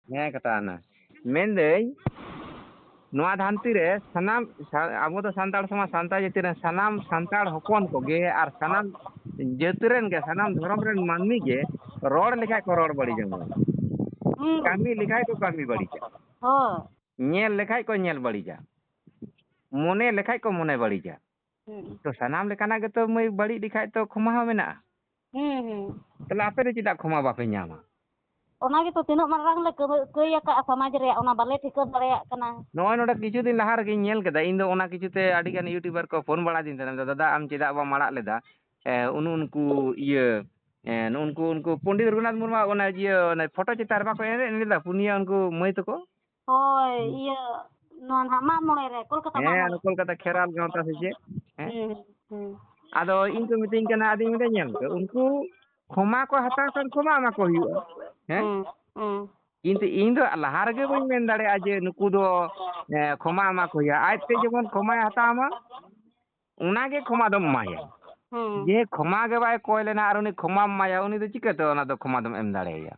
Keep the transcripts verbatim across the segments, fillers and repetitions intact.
ᱦᱮᱸ, ᱠᱟᱛᱷᱟ ᱚᱱᱟ᱾ ᱢᱮᱱᱫᱟᱹᱧ, ᱱᱚᱣᱟ ᱫᱷᱟᱹᱨᱛᱤ ᱨᱮ ᱥᱟᱱᱟᱢ ᱥᱟ-, ᱟᱵᱚ ᱫᱚ ᱥᱟᱱᱛᱟᱲ ᱥᱚᱢᱟᱡᱽ, ᱥᱟᱱᱛᱟᱲ ᱡᱟᱹᱛᱤ ᱨᱮᱱ ᱥᱟᱱᱟᱢ ᱥᱟᱱᱛᱟᱲ ᱦᱚᱯᱚᱱ ᱠᱚᱜᱮ ᱟᱨ ᱥᱟᱱᱟᱢ ᱡᱟᱹᱛ ᱨᱮᱱ ᱜᱮ, ᱥᱟᱱᱟᱢ ᱫᱷᱚᱨᱚᱢ ᱨᱮᱱ ᱢᱟᱹᱱᱢᱤ ᱜᱮ ᱨᱚᱲ ᱞᱮᱠᱷᱟᱡ ᱠᱚ ᱨᱚᱲ ᱵᱟᱹᱲᱤᱡᱟ, ᱦᱩᱸ᱾ ᱠᱟᱹᱢᱤ ᱞᱮᱠᱷᱟᱡ ᱠᱚ ᱠᱟᱹᱢᱤ ᱵᱟᱹᱲᱤᱡᱟ, ᱦᱳᱭ᱾ ᱧᱮᱞ ᱞᱮᱠᱷᱟᱡ ᱠᱚ ᱧᱮᱞ ᱵᱟᱹᱲᱤᱡᱟ, ᱢᱚᱱᱮ ᱞᱮᱠᱷᱟᱡ ᱠᱚ ᱢᱚᱱᱮ ᱵᱟᱹᱲᱤᱡᱟ᱾ ᱦᱩᱸ᱾ ᱛᱚ, ᱥᱟᱱᱟᱢ ᱞᱮᱠᱟᱱᱟᱜ ᱜᱮᱛᱚ ᱢᱟᱹᱭ ᱵᱟᱹᱲᱤᱡ ᱞᱮᱠᱷᱟᱡ ᱛᱚ ᱠᱷᱚᱢᱟ ᱦᱚᱸ ᱢᱮᱱᱟᱜᱼᱟ᱾ ᱦᱩᱸ, ᱦᱩᱸ᱾ ᱛᱟᱦᱞᱮ ᱟᱯᱮ ᱫᱚ ᱪᱮᱫᱟᱜ ᱠᱷᱚᱢᱟ ᱵᱟᱯᱮ ᱧᱟᱢᱟ? ᱚᱱᱟ ᱜᱮᱛᱚ, ᱛᱤᱱᱟᱹᱜ ᱢᱟᱨᱟᱝ ᱞᱮ ᱠᱟᱹᱢ-, ᱠᱟᱹᱭ ᱟᱠᱟᱫᱼᱟ ᱥᱚᱢᱟᱡᱽ ᱨᱮᱭᱟᱜ, ᱚᱱᱟ ᱵᱟᱞᱮ ᱴᱷᱤᱠᱟᱹ ᱫᱟᱲᱮᱭᱟᱜ ᱠᱟᱱᱟ᱾ ᱱᱚᱜᱼᱚᱭ ᱱᱚᱰᱮ ᱠᱤᱪᱷᱩ ᱫᱤᱱ ᱞᱟᱦᱟ ᱨᱮᱜᱮᱧ ᱧᱮᱞ ᱠᱮᱫᱟ, ᱤᱧ ᱫᱚ ᱚᱱᱟ ᱠᱤᱪᱷᱩ ᱛᱮ ᱟᱹᱰᱤ ᱜᱟᱱ YouTuber ᱠᱚ ᱯᱷᱳᱱ ᱵᱟᱲᱟ ᱟᱹᱫᱤᱧ ᱛᱟᱦᱮᱱᱟ, "ᱫᱟᱫᱟ, ᱟᱢ ᱪᱮᱫᱟᱜ ᱵᱟᱢ ᱟᱲᱟᱜ ᱞᱮᱫᱟ, ᱮ, ᱩᱱᱩ ᱩᱱᱠᱩ ᱤᱭᱟᱹ, ᱮ, ᱱᱩᱜᱼᱩ ᱱᱩᱠᱩ, ᱩᱱᱠᱩ ᱯᱚᱱᱰᱤᱛ ᱨᱚᱜᱷᱩᱱᱟᱛᱷ ᱢᱩᱨᱢᱩᱣᱟᱜ ᱚᱱᱟ ᱤᱭᱟᱹ, ᱚᱱᱟ ᱯᱷᱳᱴᱳ ᱪᱮᱛᱟᱱ ᱨᱮ ᱵᱟᱠᱚ ᱮᱱᱮᱡ ᱞᱮᱫᱟ, ᱯᱩᱱᱭᱟᱹ ᱩᱱᱠᱩ ᱢᱟᱹᱭ ᱛᱟᱠᱚ?" ᱦᱳᱭ, ᱦᱩᱸ᱾ ᱤᱭᱟᱹ, ᱱᱚᱣᱟ ᱱᱟᱦᱟᱜ ᱢᱟᱜ ᱢᱚᱬᱮ ᱨᱮ, ᱠᱳᱞᱠᱟᱛᱟ ᱢᱟᱜ ᱦᱮᱸ, ᱢᱚᱬᱮ᱾ ᱚᱱᱟ ᱠᱳᱞᱠᱟᱛᱟ ᱠᱷᱮᱨᱣᱟᱞ ᱜᱟᱶᱛᱟ ᱥᱮ ᱪᱮᱫ? ᱦᱮᱸ᱾ ᱦᱩᱸ, ᱦᱩᱸ᱾ ᱟᱫᱚ ᱤᱧ ᱠᱚ ᱢᱤᱛᱟᱹᱧ ᱠᱟᱱᱟ, ᱟᱫᱚᱧ ᱢᱮᱱᱫᱟ, "ᱧᱮᱞ ᱯᱮ, ᱩᱱᱠᱩ ᱠᱷᱚᱢᱟ ᱠᱚ ᱦᱟᱛᱟᱣ ᱠᱷᱟᱱ ᱠᱷᱚᱢᱟ ᱮᱢᱟ ᱠᱚ ᱦᱩᱭᱩᱜᱼᱟ, ᱦᱮᱸ? ᱦᱩᱸ, ᱦᱩᱸ᱾ ᱠᱤᱱᱛᱩ ᱤᱧ ᱫᱚ ᱞᱟᱦᱟ ᱨᱮᱜᱮ ᱵᱟᱹᱧ ᱢᱮᱱ ᱫᱟᱲᱮᱭᱟᱜᱼᱟ ᱡᱮ ᱱᱩᱠᱩ ᱫᱚ, ᱮ, ᱠᱷᱚᱢᱟ ᱮᱢᱟ ᱠᱚ ᱦᱩᱭᱩᱜᱼᱟ᱾ ᱟᱡᱛᱮ ᱡᱮᱢᱚᱱ ᱠᱷᱚᱢᱟᱭ ᱦᱟᱛᱟᱣ ᱢᱟ, ᱚᱱᱟ ᱜᱮ ᱠᱷᱚᱢᱟ ᱫᱚᱢ ᱮᱢᱟᱭᱟ᱾ ᱦᱩᱸ᱾ ᱡᱮ ᱠᱷᱚᱢᱟ ᱜᱮ ᱵᱟᱭ ᱠᱚᱭ ᱞᱮᱱᱟ ᱟᱨ ᱩᱱᱤ ᱠᱷᱚᱢᱟᱢ ᱮᱢᱟᱭᱟ, ᱩᱱᱤ ᱫᱚ ᱪᱤᱠᱟᱹᱛᱮ ᱚᱱᱟ ᱫᱚ ᱠᱷᱚᱢᱟ ᱫᱚᱢ ᱮᱢ ᱫᱟᱲᱮᱭᱟᱭᱟ?"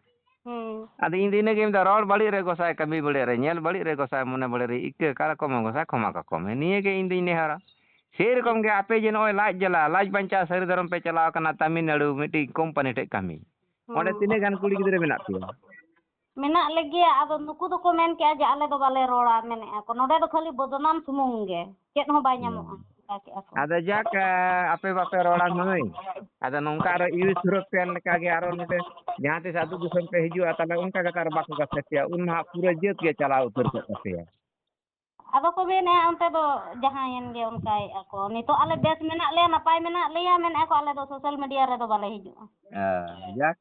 ᱦᱩᱸ᱾ ᱟᱫᱚ ᱤᱧ ᱫᱚ ᱤᱱᱟᱹᱜᱮᱧ ᱢᱮᱛᱟᱭᱟ, "ᱨᱚᱲ ᱵᱟᱹᱲᱤᱡ ᱨᱮ ᱜᱚᱸᱥᱟᱭ ᱠᱟᱹᱢᱤ ᱵᱟᱹᱲᱤᱡ ᱨᱮ, ᱧᱮᱞ ᱵᱟᱹᱲᱤᱡ ᱨᱮ ᱜᱚᱸᱥᱟᱭ ᱢᱚᱱᱮ ᱵᱟᱹᱲᱤᱡ ᱨᱮ ᱤᱠᱟᱹ ᱚᱠᱟ ᱨᱚᱠᱚᱢ ᱜᱚᱸᱥᱟᱭ ᱠᱷᱚᱢᱟ ᱠᱟᱠᱚ ᱢᱮ, ᱱᱤᱭᱟᱹ ᱜᱮ ᱤᱧ ᱫᱩᱧ ᱱᱮᱦᱚᱨᱟ᱾" ᱥᱮᱨᱚᱠᱚᱢ ᱜᱮ ᱟᱯᱮ ᱡᱮ ᱱᱚᱜᱼᱚᱭ ᱞᱟᱡ ᱡᱟᱞᱟ, ᱞᱟᱡ ᱵᱟᱧᱪᱟᱣ ᱥᱟᱹᱨᱤ ᱫᱷᱚᱨᱚᱢ ᱯᱮ ᱪᱟᱞᱟᱣ ᱠᱟᱱᱟ ᱛᱟᱢᱤᱞᱱᱟᱲᱩ ᱢᱤᱫᱴᱤᱡ ᱠᱳᱢᱯᱟᱱᱤ ᱴᱷᱮᱡ ᱠᱟᱹᱢᱤ, ᱚᱸᱰᱮ ᱦᱩᱸ᱾ ᱛᱤᱱᱟᱹᱜ ᱜᱟᱱ ᱠᱩᱲᱤ ᱜᱤᱫᱽᱨᱟᱹ ᱢᱮᱱᱟᱜ ᱯᱮᱭᱟ? ᱢᱮᱱᱟᱜ ᱞᱮᱜᱮᱭᱟ, ᱟᱫᱚ ᱱᱩᱠᱩ ᱫᱚᱠᱚ ᱢᱮᱱ ᱠᱮᱜᱼᱟ ᱡᱮ ᱟᱞᱮ ᱫᱚ ᱵᱟᱞᱮ ᱨᱚᱲᱟ, ᱢᱮᱱᱮᱜᱼᱟ ᱠᱚ ᱱᱚᱰᱮ ᱫᱚ ᱠᱷᱟᱹᱞᱤ ᱵᱚᱫᱱᱟᱢ ᱥᱩᱢᱩᱝ ᱜᱮ, ᱪᱮᱫ ᱦᱚᱸ ᱵᱟᱭ ᱧᱟᱢᱚᱜᱼᱟ, ᱦᱩᱸ᱾ ᱚᱱᱠᱟ ᱠᱮᱜᱼᱟ ᱠᱚ᱾ ᱟᱫᱚ ᱡᱟᱠ, ᱟᱯᱮ ᱵᱟᱯᱮ ᱨᱚᱲᱟ ᱢᱟᱹᱭ, ᱟᱫᱚ ᱱᱚᱝᱠᱟ ᱟᱨᱚ ᱤᱭᱩ ᱥᱩᱨᱚᱛ ᱯᱮᱱ ᱞᱮᱠᱟᱜᱮ ᱟᱨᱚ ᱱᱚᱰᱮ ᱡᱟᱦᱟᱸ ᱛᱤᱥ ᱟᱹᱛᱩ ᱫᱤᱥᱚᱢ ᱯᱮ ᱦᱤᱡᱩᱜᱼᱟ, ᱛᱟᱦᱞᱮ ᱚᱱᱠᱟ ᱠᱟᱛᱮ ᱟᱨᱚ ᱵᱟᱠᱚ ᱜᱟᱛᱮ ᱯᱮᱭᱟ, ᱩᱱ ᱢᱟ ᱦᱟᱸᱜ ᱯᱩᱨᱟᱹ ᱡᱟᱹᱛ ᱜᱮ ᱪᱟᱞᱟᱣ ᱩᱛᱟᱹᱨ ᱠᱚᱜ ᱛᱟᱯᱮᱭᱟ᱾ ᱟᱫᱚ ᱠᱚ ᱢᱮᱱᱮᱜᱼᱟ ᱚᱱᱛᱮ ᱫᱚ ᱡᱟᱦᱟᱸᱭᱮᱱ ᱜᱮ ᱚᱱᱠᱟᱭᱮᱜᱼᱟ ᱠᱚ᱾ ᱱᱤᱛᱚᱜ ᱟᱞᱮ ᱵᱮᱥ ᱢᱮᱱᱟᱜ ᱞᱮᱭᱟ, ᱱᱟᱯᱟᱭ ᱢᱮᱱᱟᱜ ᱞᱮᱭᱟ ᱢᱮᱱᱮᱜᱼᱟ ᱠᱚ, ᱟᱞᱮ ᱫᱚ social media ᱨᱮᱫᱚ ᱵᱟᱞᱮ ᱦᱤᱡᱩᱜᱼᱟ᱾ ᱦᱮᱸ, ᱡᱟᱠ,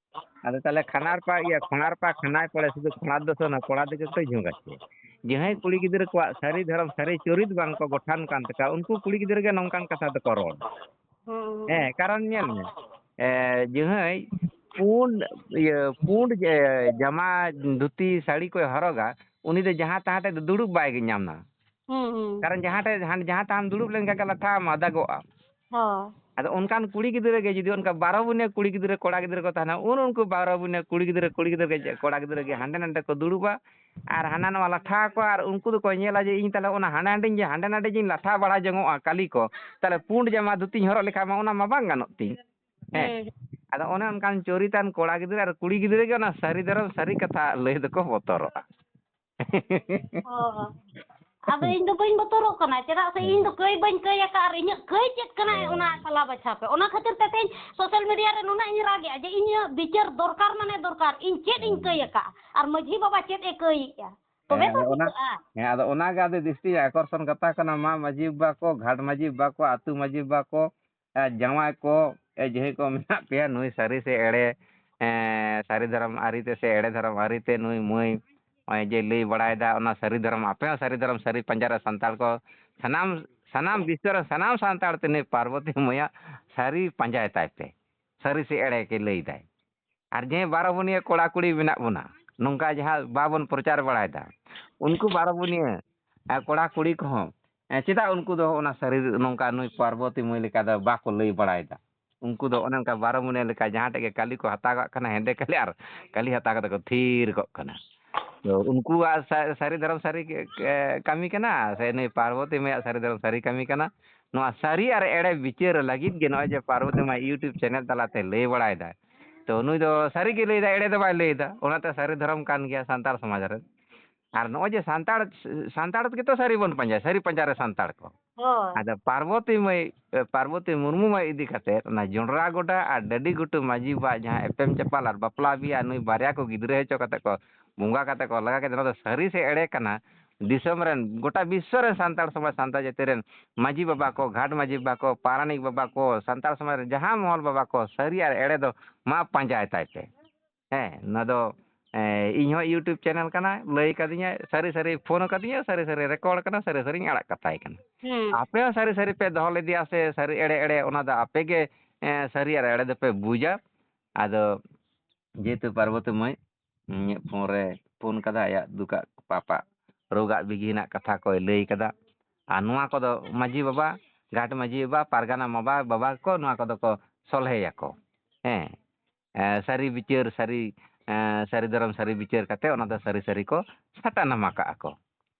ᱟᱫᱚ ᱛᱟᱦᱞᱮ ᱠᱷᱟᱱᱟᱨᱯᱟ, ᱤᱭᱟᱹ, ᱠᱷᱚᱱᱟᱨᱯᱟ ᱠᱷᱟᱱᱟᱭ ᱯᱚᱲᱮ, ᱥᱩᱫᱷᱩ ᱠᱷᱚᱱᱟᱨ ᱫᱚ ᱥᱚᱱᱟ, ᱠᱚᱲᱟ ᱫᱚ ᱡᱚᱛᱚᱭ ᱡᱷᱚᱸᱜᱟ ᱪᱮ᱾ ᱡᱟᱦᱟᱸᱭ ᱠᱩᱲᱤ ᱜᱤᱫᱽᱨᱟᱹ ᱠᱚᱣᱟᱜ ᱥᱟᱹᱨᱤ ᱫᱷᱚᱨᱚᱢ, ᱥᱟᱹᱨᱤ ᱪᱚᱨᱤᱛ ᱵᱟᱝ ᱠᱚ ᱜᱚᱴᱷᱟᱱ ᱠᱟᱱ ᱛᱟᱠᱚᱣᱟ, ᱩᱱᱠᱩ ᱠᱩᱲᱤ ᱜᱤᱫᱽᱨᱟᱹ ᱜᱮ ᱱᱚᱝᱠᱟᱱ ᱠᱟᱛᱷᱟ ᱫᱚᱠᱚ ᱨᱚᱲ᱾ ᱦᱩᱸ᱾ ᱦᱮᱸ, ᱠᱟᱨᱚᱱ ᱧᱮᱞ ᱢᱮ, ᱮ, ᱡᱟᱦᱟᱸᱭ ᱯᱩᱸᱰ, ᱤᱭᱟᱹ, ᱯᱩᱸᱰ ᱡᱮ ᱡᱟᱢᱟ, ᱫᱷᱩᱛᱤ, ᱥᱟᱹᱲᱤ ᱠᱚᱭ ᱦᱚᱨᱚᱜᱟ, ᱩᱱᱤ ᱫᱚ ᱡᱟᱦᱟᱸ ᱛᱟᱦᱟᱸ ᱴᱷᱮᱡ ᱫᱚ ᱫᱩᱲᱩᱵ ᱵᱟᱭ ᱧᱟᱢᱟ᱾ ᱦᱩᱸ, ᱦᱩᱸ᱾ ᱠᱟᱨᱚᱱ ᱡᱟᱦᱟᱸ ᱴᱷᱮᱡ, ᱡᱟᱦᱟᱸ, ᱡᱟᱦᱟᱸ ᱛᱟᱦᱟᱸᱢ ᱫᱩᱲᱩᱵ ᱞᱮᱱᱠᱷᱟᱱ ᱜᱮ ᱞᱟᱴᱷᱟᱜ ᱟᱢ, ᱫᱟᱜᱚᱜ ᱟᱢ᱾ ᱦᱳᱭ᱾ ᱟᱫᱚ ᱚᱱᱠᱟᱱ ᱠᱩᱲᱤ ᱜᱤᱫᱽᱨᱟᱹ ᱜᱮ ᱡᱩᱫᱤ ᱚᱱᱠᱟ ᱵᱟᱨᱚ ᱵᱩᱱᱤᱭᱟᱹ ᱠᱩᱲᱤ ᱜᱤᱫᱽᱨᱟᱹ ᱠᱚᱲᱟ ᱜᱤᱫᱽᱨᱟᱹ ᱠᱚ ᱛᱟᱦᱮᱱᱟ, ᱩᱱ ᱩᱱᱠᱩ ᱵᱟᱨᱚ ᱵᱩᱱᱤᱭᱟᱹ ᱠᱩᱲᱤ ᱜᱤᱫᱽᱨᱟᱹ ᱠᱚᱲᱟ ᱜᱤᱫᱽᱨᱟᱹ ᱜᱮ ᱦᱟᱸᱰᱮ ᱱᱟᱰᱮ ᱠᱚ ᱫᱩᱲᱩᱵᱟ ᱟᱨ ᱦᱟᱱᱟ ᱱᱚᱣᱟ ᱞᱟᱴᱷᱟ ᱟᱠᱚᱣᱟ, ᱟᱨ ᱩᱱᱠᱩ ᱫᱚᱠᱚ ᱧᱮᱞᱟ ᱡᱮ ᱤᱧ ᱛᱟᱦᱞᱮ ᱚᱱᱟ ᱦᱟᱸᱰᱮ ᱱᱟᱰᱮ ᱜᱤᱧ ᱞᱟᱴᱷᱟ ᱵᱟᱲᱟ ᱡᱚᱝᱚᱜᱼᱟ ᱠᱟᱹᱞᱤ ᱠᱚ, ᱛᱟᱦᱞᱮ ᱯᱩᱸᱰ ᱡᱟᱢᱟ ᱫᱷᱩᱛᱤᱧ ᱦᱚᱨᱚᱜ ᱞᱮᱠᱷᱟᱱ ᱢᱟ ᱚᱱᱟ ᱢᱟ ᱵᱟᱝ ᱜᱟᱱᱚᱜ ᱛᱤᱧ᱾ ᱦᱮᱸ᱾ ᱦᱩᱸ᱾ ᱟᱫᱚ ᱚᱱᱮ ᱚᱱᱠᱟᱱ ᱪᱚᱨᱤᱛᱟᱱ ᱠᱚᱲᱟ ᱜᱤᱫᱽᱨᱟᱹ ᱟᱨ ᱠᱩᱲᱤ ᱜᱤᱫᱽᱨᱟᱹ ᱜᱮ ᱚᱱᱟ ᱥᱟᱹᱨᱤ ᱫᱷᱚᱨᱚᱢ ᱥᱟᱹᱨᱤ ᱠᱟᱛᱷᱟ ᱞᱟᱹᱭ ᱫᱚᱠᱚ ᱵᱚᱛᱚᱨᱚᱜᱼᱟ᱾ ᱚ᱾ ᱟᱫᱚ ᱤᱧ ᱫᱚ ᱵᱟᱹᱧ ᱵᱚᱛᱚᱨᱚᱜ ᱠᱟᱱᱟ, ᱪᱮᱫᱟᱜ ᱥᱮ ᱦᱮᱸ᱾ ᱤᱧ ᱫᱚ ᱠᱟᱹᱭ ᱵᱟᱹᱧ ᱠᱟᱹᱭ ᱟᱠᱟᱫ, ᱟᱨ ᱤᱧᱟᱹᱜ ᱠᱟᱹᱭ ᱪᱮᱫ ᱠᱟᱱᱟ ᱦᱮᱸ᱾ ᱚᱱᱟ ᱥᱟᱞᱟ ᱵᱟᱪᱷᱟᱣ ᱯᱮ᱾ ᱚᱱᱟ ᱠᱷᱟᱹᱛᱤᱨ ᱛᱮ ᱛᱮᱦᱮᱧ social media ᱨᱮ ᱱᱩᱱᱟᱹᱜ ᱤᱧ ᱨᱟᱜᱮᱜᱼᱟ ᱡᱮ ᱤᱧᱟᱹᱜ ᱵᱤᱪᱟᱹᱨ ᱫᱚᱨᱠᱟᱨ ᱢᱟᱱᱮ ᱫᱚᱨᱠᱟᱨ, ᱤᱧ ᱪᱮᱫ ᱤᱧ ᱦᱮᱸ᱾ ᱠᱟᱹᱭ ᱟᱠᱟᱫ ᱟᱨ ᱢᱟᱹᱡᱷᱤ ᱵᱟᱵᱟ ᱪᱮᱫ ᱮ ᱠᱟᱹᱭᱮᱜᱼᱟ, ᱛᱚᱵᱮ ᱦᱮᱸ, ᱛᱚ ᱟᱫᱚ ᱚᱱᱟ, ᱴᱷᱤᱠᱟᱹᱜᱼᱟ᱾ ᱦᱮᱸ, ᱟᱫᱚ ᱚᱱᱟ ᱜᱮ ᱟᱫᱚ ᱡᱟᱹᱥᱛᱤ ᱟᱠᱚᱨᱥᱚᱱ ᱠᱟᱛᱷᱟ ᱠᱟᱱᱟ, ᱢᱟ ᱢᱟᱹᱡᱷᱤ ᱵᱟᱵᱟ ᱠᱚ, ᱜᱷᱟᱴ ᱢᱟᱹᱡᱷᱤ ᱵᱟᱵᱟ ᱠᱚ, ᱟᱹᱛᱩ ᱢᱟᱹᱡᱷᱤ ᱵᱟᱵᱟ ᱠᱚ, ᱮ, ᱡᱟᱶᱟᱭ ᱠᱚ, ᱮ, ᱡᱟᱹᱦᱟᱹᱭ ᱠᱚ ᱢᱮᱱᱟᱜ ᱯᱮᱭᱟ, ᱱᱩᱭ ᱥᱟᱹᱨᱤ ᱥᱮ ᱮᱲᱮ, ᱮ, ᱥᱟᱹᱨᱤ ᱫᱷᱚᱨᱚᱢ ᱟᱹᱨᱤ ᱛᱮ ᱥᱮ ᱮᱲᱮ ᱫᱷᱚᱨᱚᱢ ᱟᱹᱨᱤ ᱛᱮ ᱱᱩᱭ ᱢᱟᱹᱭ ᱱᱚᱜᱼᱚᱭ ᱡᱮ ᱞᱟᱹᱭ ᱵᱟᱲᱟᱭᱮᱫᱟ, ᱚᱱᱟ ᱥᱟᱹᱨᱤ ᱫᱷᱚᱨᱚᱢ, ᱟᱯᱮ ᱦᱚᱸ ᱥᱟᱹᱨᱤ ᱫᱷᱚᱨᱚᱢ ᱥᱟᱹᱨᱤ ᱯᱟᱸᱡᱟ ᱨᱮ ᱥᱟᱱᱛᱟᱲ ᱠᱚ ᱥᱟᱱᱟᱢ, ᱥᱟᱱᱟᱢ ᱵᱤᱥᱥᱚ ᱨᱮ ᱥᱟᱱᱟᱢ ᱥᱟᱱᱛᱟᱲ ᱛᱮ ᱱᱩᱭ ᱯᱟᱨᱵᱚᱛᱤ ᱢᱟᱹᱭᱟᱜ ᱥᱟᱹᱨᱤ ᱯᱟᱸᱡᱟᱭ ᱛᱟᱭ ᱯᱮ, ᱥᱟᱹᱨᱤ ᱥᱮ ᱮᱲᱮ ᱜᱮ ᱞᱟᱹᱭ ᱫᱟᱭ᱾ ᱟᱨ ᱡᱮ ᱵᱟᱨᱚ ᱵᱩᱱᱤᱭᱟᱹ ᱠᱚᱲᱟ ᱠᱩᱲᱤ ᱢᱮᱱᱟᱜ ᱵᱚᱱᱟ, ᱱᱚᱝᱠᱟ ᱡᱟᱦᱟᱸ ᱵᱟᱵᱚᱱ ᱯᱨᱚᱪᱟᱨ ᱵᱟᱲᱟᱭᱮᱫᱟ, ᱩᱱᱠᱩ ᱵᱟᱨᱚ ᱵᱩᱱᱤᱭᱟᱹ, ᱮ, ᱠᱚᱲᱟ ᱠᱩᱲᱤ ᱠᱚᱦᱚᱸ, ᱮ, ᱪᱮᱫᱟᱜ ᱩᱱᱠᱩ ᱫᱚ ᱚᱱᱟ ᱥᱟᱹᱨᱤ ᱱᱚᱝᱠᱟ ᱱᱩᱭ ᱯᱟᱨᱵᱚᱛᱤ ᱢᱟᱹᱭ ᱞᱮᱠᱟ ᱫᱚ ᱵᱟᱠᱚ ᱞᱟᱹᱭ ᱵᱟᱲᱟᱭᱮᱫᱟ? ᱩᱱᱠᱩ ᱫᱚ ᱚᱱᱮ ᱚᱱᱠᱟ ᱵᱟᱨᱚ ᱵᱩᱱᱤᱭᱟᱹ ᱞᱮᱠᱟ ᱡᱟᱦᱟᱸ ᱴᱷᱮᱡ ᱜᱮ ᱠᱟᱹᱞᱤ ᱠᱚ ᱦᱟᱛᱟᱣ ᱠᱟᱜ ᱠᱟᱱᱟ, ᱦᱮᱸᱫᱮ ᱠᱟᱹᱞᱤ ᱟᱨ ᱠᱟᱹᱞᱤ ᱦᱟᱛᱟᱣ ᱠᱟᱛᱮ ᱠᱚ ᱛᱷᱤᱨ ᱠᱚᱜ ᱠᱟᱱᱟ᱾ ᱛᱚ ᱩᱱᱠᱩᱣᱟᱜ ᱥᱟ-, ᱥᱟᱹᱨᱤ ᱫᱷᱚᱨᱚᱢ ᱥᱟᱹᱨᱤ ᱜᱮ, ᱮ, ᱠᱟᱹᱢᱤ ᱠᱟᱱᱟ ᱥᱮ ᱱᱩᱭ ᱯᱟᱨᱵᱚᱛᱤ ᱢᱟᱹᱭᱟᱜ ᱥᱟᱹᱨᱤ ᱫᱷᱚᱨᱚᱢ ᱥᱟᱹᱨᱤ ᱠᱟᱹᱢᱤ ᱠᱟᱱᱟ? ᱱᱚᱣᱟ ᱥᱟᱹᱨᱤ ᱟᱨ ᱮᱲᱮ ᱵᱤᱪᱟᱹᱨ ᱞᱟᱹᱜᱤᱫ ᱜᱮ ᱱᱚᱜᱼᱚᱭ ᱡᱮ ᱯᱟᱨᱵᱚᱛᱤ ᱢᱟᱹᱭ YouTube ᱪᱮᱱᱮᱞ ᱛᱟᱞᱟᱛᱮ ᱞᱟᱹᱭ ᱵᱟᱲᱟᱭᱮᱫᱟᱭ᱾ ᱛᱚ ᱱᱩᱭ ᱫᱚ ᱥᱟᱹᱨᱤ ᱜᱮ ᱞᱟᱹᱭᱫᱟᱭ, ᱮᱲᱮ ᱫᱚ ᱵᱟᱭ ᱞᱟᱹᱭᱫᱟ, ᱚᱱᱟᱛᱮ ᱥᱟᱹᱨᱤ ᱫᱷᱚᱨᱚᱢ ᱠᱟᱱ ᱜᱮᱭᱟ ᱥᱟᱱᱛᱟᱲ ᱥᱚᱢᱟᱡᱽ ᱨᱮ᱾ ᱟᱨ ᱱᱚᱜᱼᱚᱭ ᱡᱮ ᱥᱟᱱᱛᱟᱲ, ᱥᱟᱱᱛᱟᱲ ᱛᱮᱜᱮ ᱛᱚ ᱥᱟᱹᱨᱤ ᱵᱚᱱ ᱯᱟᱸᱡᱟᱭᱟ, ᱥᱟᱹᱨᱤ ᱯᱟᱸᱡᱟ ᱨᱮ ᱥᱟᱱᱛᱟᱲ ᱠᱚ᱾ ᱦᱳᱭ᱾ ᱟᱫᱚ ᱯᱟᱨᱵᱚᱛᱤ ᱢᱟᱹᱭ, ᱯᱟᱨᱵᱚᱛᱤ ᱢᱩᱨᱢᱩ ᱢᱟᱹᱭ ᱤᱫᱤ ᱠᱟᱛᱮ ᱚᱱᱟ ᱡᱚᱱᱰᱨᱟ ᱜᱚᱰᱟ ᱟᱨ ᱰᱟᱹᱰᱤ ᱜᱷᱩᱴᱩ ᱢᱟᱹᱡᱷᱤ ᱵᱟᱵᱟ ᱡᱟᱦᱟᱸ ᱮᱯᱮᱢ ᱪᱟᱯᱟᱞ ᱟᱨ ᱵᱟᱯᱞᱟ ᱵᱤᱦᱟ ᱱᱩᱭ ᱵᱟᱨᱭᱟ ᱠᱚ ᱜᱤᱫᱽᱨᱟᱹ ᱦᱚᱪᱚ ᱠᱟᱛᱮ ᱠᱚ ᱵᱚᱸᱜᱟ ᱠᱟᱛᱮ ᱠᱚ ᱞᱟᱜᱟ ᱠᱮᱫᱟ, ᱱᱚᱣᱟ ᱫᱚ ᱥᱟᱹᱨᱤ ᱥᱮ ᱮᱲᱮ ᱠᱟᱱᱟ? ᱫᱤᱥᱚᱢ ᱨᱮᱱ, ᱜᱚᱴᱟ ᱵᱤᱥᱥᱚ ᱨᱮᱱ ᱥᱟᱱᱛᱟᱲ ᱥᱚᱢᱟᱡᱽ, ᱥᱟᱱᱛᱟᱲ ᱡᱟᱹᱛᱤ ᱨᱮᱱ ᱢᱟᱹᱡᱷᱤ ᱵᱟᱵᱟ ᱠᱚ, ᱜᱷᱟᱴ ᱢᱟᱹᱡᱷᱤ ᱵᱟᱵᱟ ᱠᱚ, ᱯᱟᱨᱟᱱᱤᱠ ᱵᱟᱵᱟ ᱠᱚ, ᱥᱟᱱᱛᱟᱲ ᱥᱚᱢᱟᱡᱽ ᱨᱮ ᱡᱟᱦᱟᱸ ᱢᱚᱦᱚᱞ ᱵᱟᱵᱟ ᱠᱚ, ᱥᱟᱹᱨᱤ ᱟᱨ ᱮᱲᱮ ᱫᱚ ᱢᱟ ᱯᱟᱸᱡᱟᱭ ᱛᱟᱭ ᱯᱮ᱾ ᱦᱮᱸ, ᱱᱚᱣᱟ ᱫᱚ, ᱮ, ᱤᱧ ᱦᱚᱸ YouTube ᱪᱮᱱᱮᱞ ᱠᱟᱱᱟ, ᱞᱟᱹᱭ ᱠᱟᱫᱤᱧᱟ, ᱥᱟᱹᱨᱤ ᱥᱟᱹᱨᱤ ᱯᱷᱳᱱ ᱠᱟᱫᱤᱧᱟ, ᱥᱟᱹᱨᱤ ᱥᱟᱹᱨᱤ ᱨᱮᱠᱚᱨᱰ ᱠᱟᱱᱟ, ᱥᱟᱹᱨᱤ ᱥᱟᱹᱨᱤᱧ ᱟᱲᱟᱜ ᱠᱟᱛᱟᱭ ᱠᱟᱱᱟ᱾ ᱦᱩᱸ᱾ ᱟᱯᱮ ᱦᱚᱸ ᱥᱟᱹᱨᱤ ᱥᱟᱹᱨᱤ ᱯᱮ ᱫᱚᱦᱚ ᱞᱮᱫᱮᱭᱟ ᱥᱮ ᱥᱟᱹᱨᱤ ᱮᱲᱮ ᱮᱲᱮ, ᱚᱱᱟ ᱫᱚ ᱟᱯᱮ ᱜᱮ, ᱮ, ᱥᱟᱹᱨᱤ ᱟᱨ ᱮᱲᱮ ᱫᱚᱯᱮ ᱵᱩᱡᱟ᱾ ᱟᱫᱚ ᱡᱮᱦᱮᱛᱩ ᱯᱟᱨᱵᱚᱛᱤ ᱢᱟᱹᱭ ᱤᱧᱟᱹᱜ ᱯᱷᱳᱱ ᱨᱮ ᱯᱷᱳᱱ ᱠᱟᱫᱟ, ᱟᱭᱟᱜ ᱫᱩᱠᱟᱜ ᱯᱟᱯᱟᱜ ᱨᱳᱜᱟᱜ ᱵᱤᱜᱷᱤᱱᱟᱜ ᱠᱟᱛᱷᱟ ᱠᱚᱭ ᱞᱟᱹᱭ ᱠᱟᱫᱟ᱾ ᱟᱨ ᱱᱚᱣᱟ ᱠᱚᱫᱚ ᱢᱟᱹᱡᱷᱤ ᱵᱟᱵᱟ, ᱜᱷᱟᱴ ᱢᱟᱹᱡᱷᱤ ᱵᱟᱵᱟ, ᱯᱟᱨᱜᱟᱱᱟ ᱵᱟᱵᱟ, ᱵᱟᱵᱟ ᱠᱚ ᱱᱚᱣᱟ ᱠᱚᱫᱚ ᱠᱚ ᱥᱚᱞᱦᱮᱭᱟᱠᱚ᱾ ᱦᱮᱸ, ᱮ, ᱥᱟᱹᱨᱤ ᱵᱤᱪᱟᱹᱨ, ᱥᱟᱹᱨᱤ, ᱮ, ᱥᱟᱹᱨᱤ ᱫᱷᱚᱨᱚᱢ ᱥᱟᱹᱨᱤ ᱵᱤᱪᱟᱹᱨ ᱠᱟᱛᱮ ᱚᱱᱟ ᱫᱚ ᱥᱟᱹᱨᱤ ᱥᱟᱹᱨᱤ ᱠᱚ ᱥᱟᱴᱟᱱᱟᱢᱟ ᱠᱟᱜᱼᱟ ᱠᱚ᱾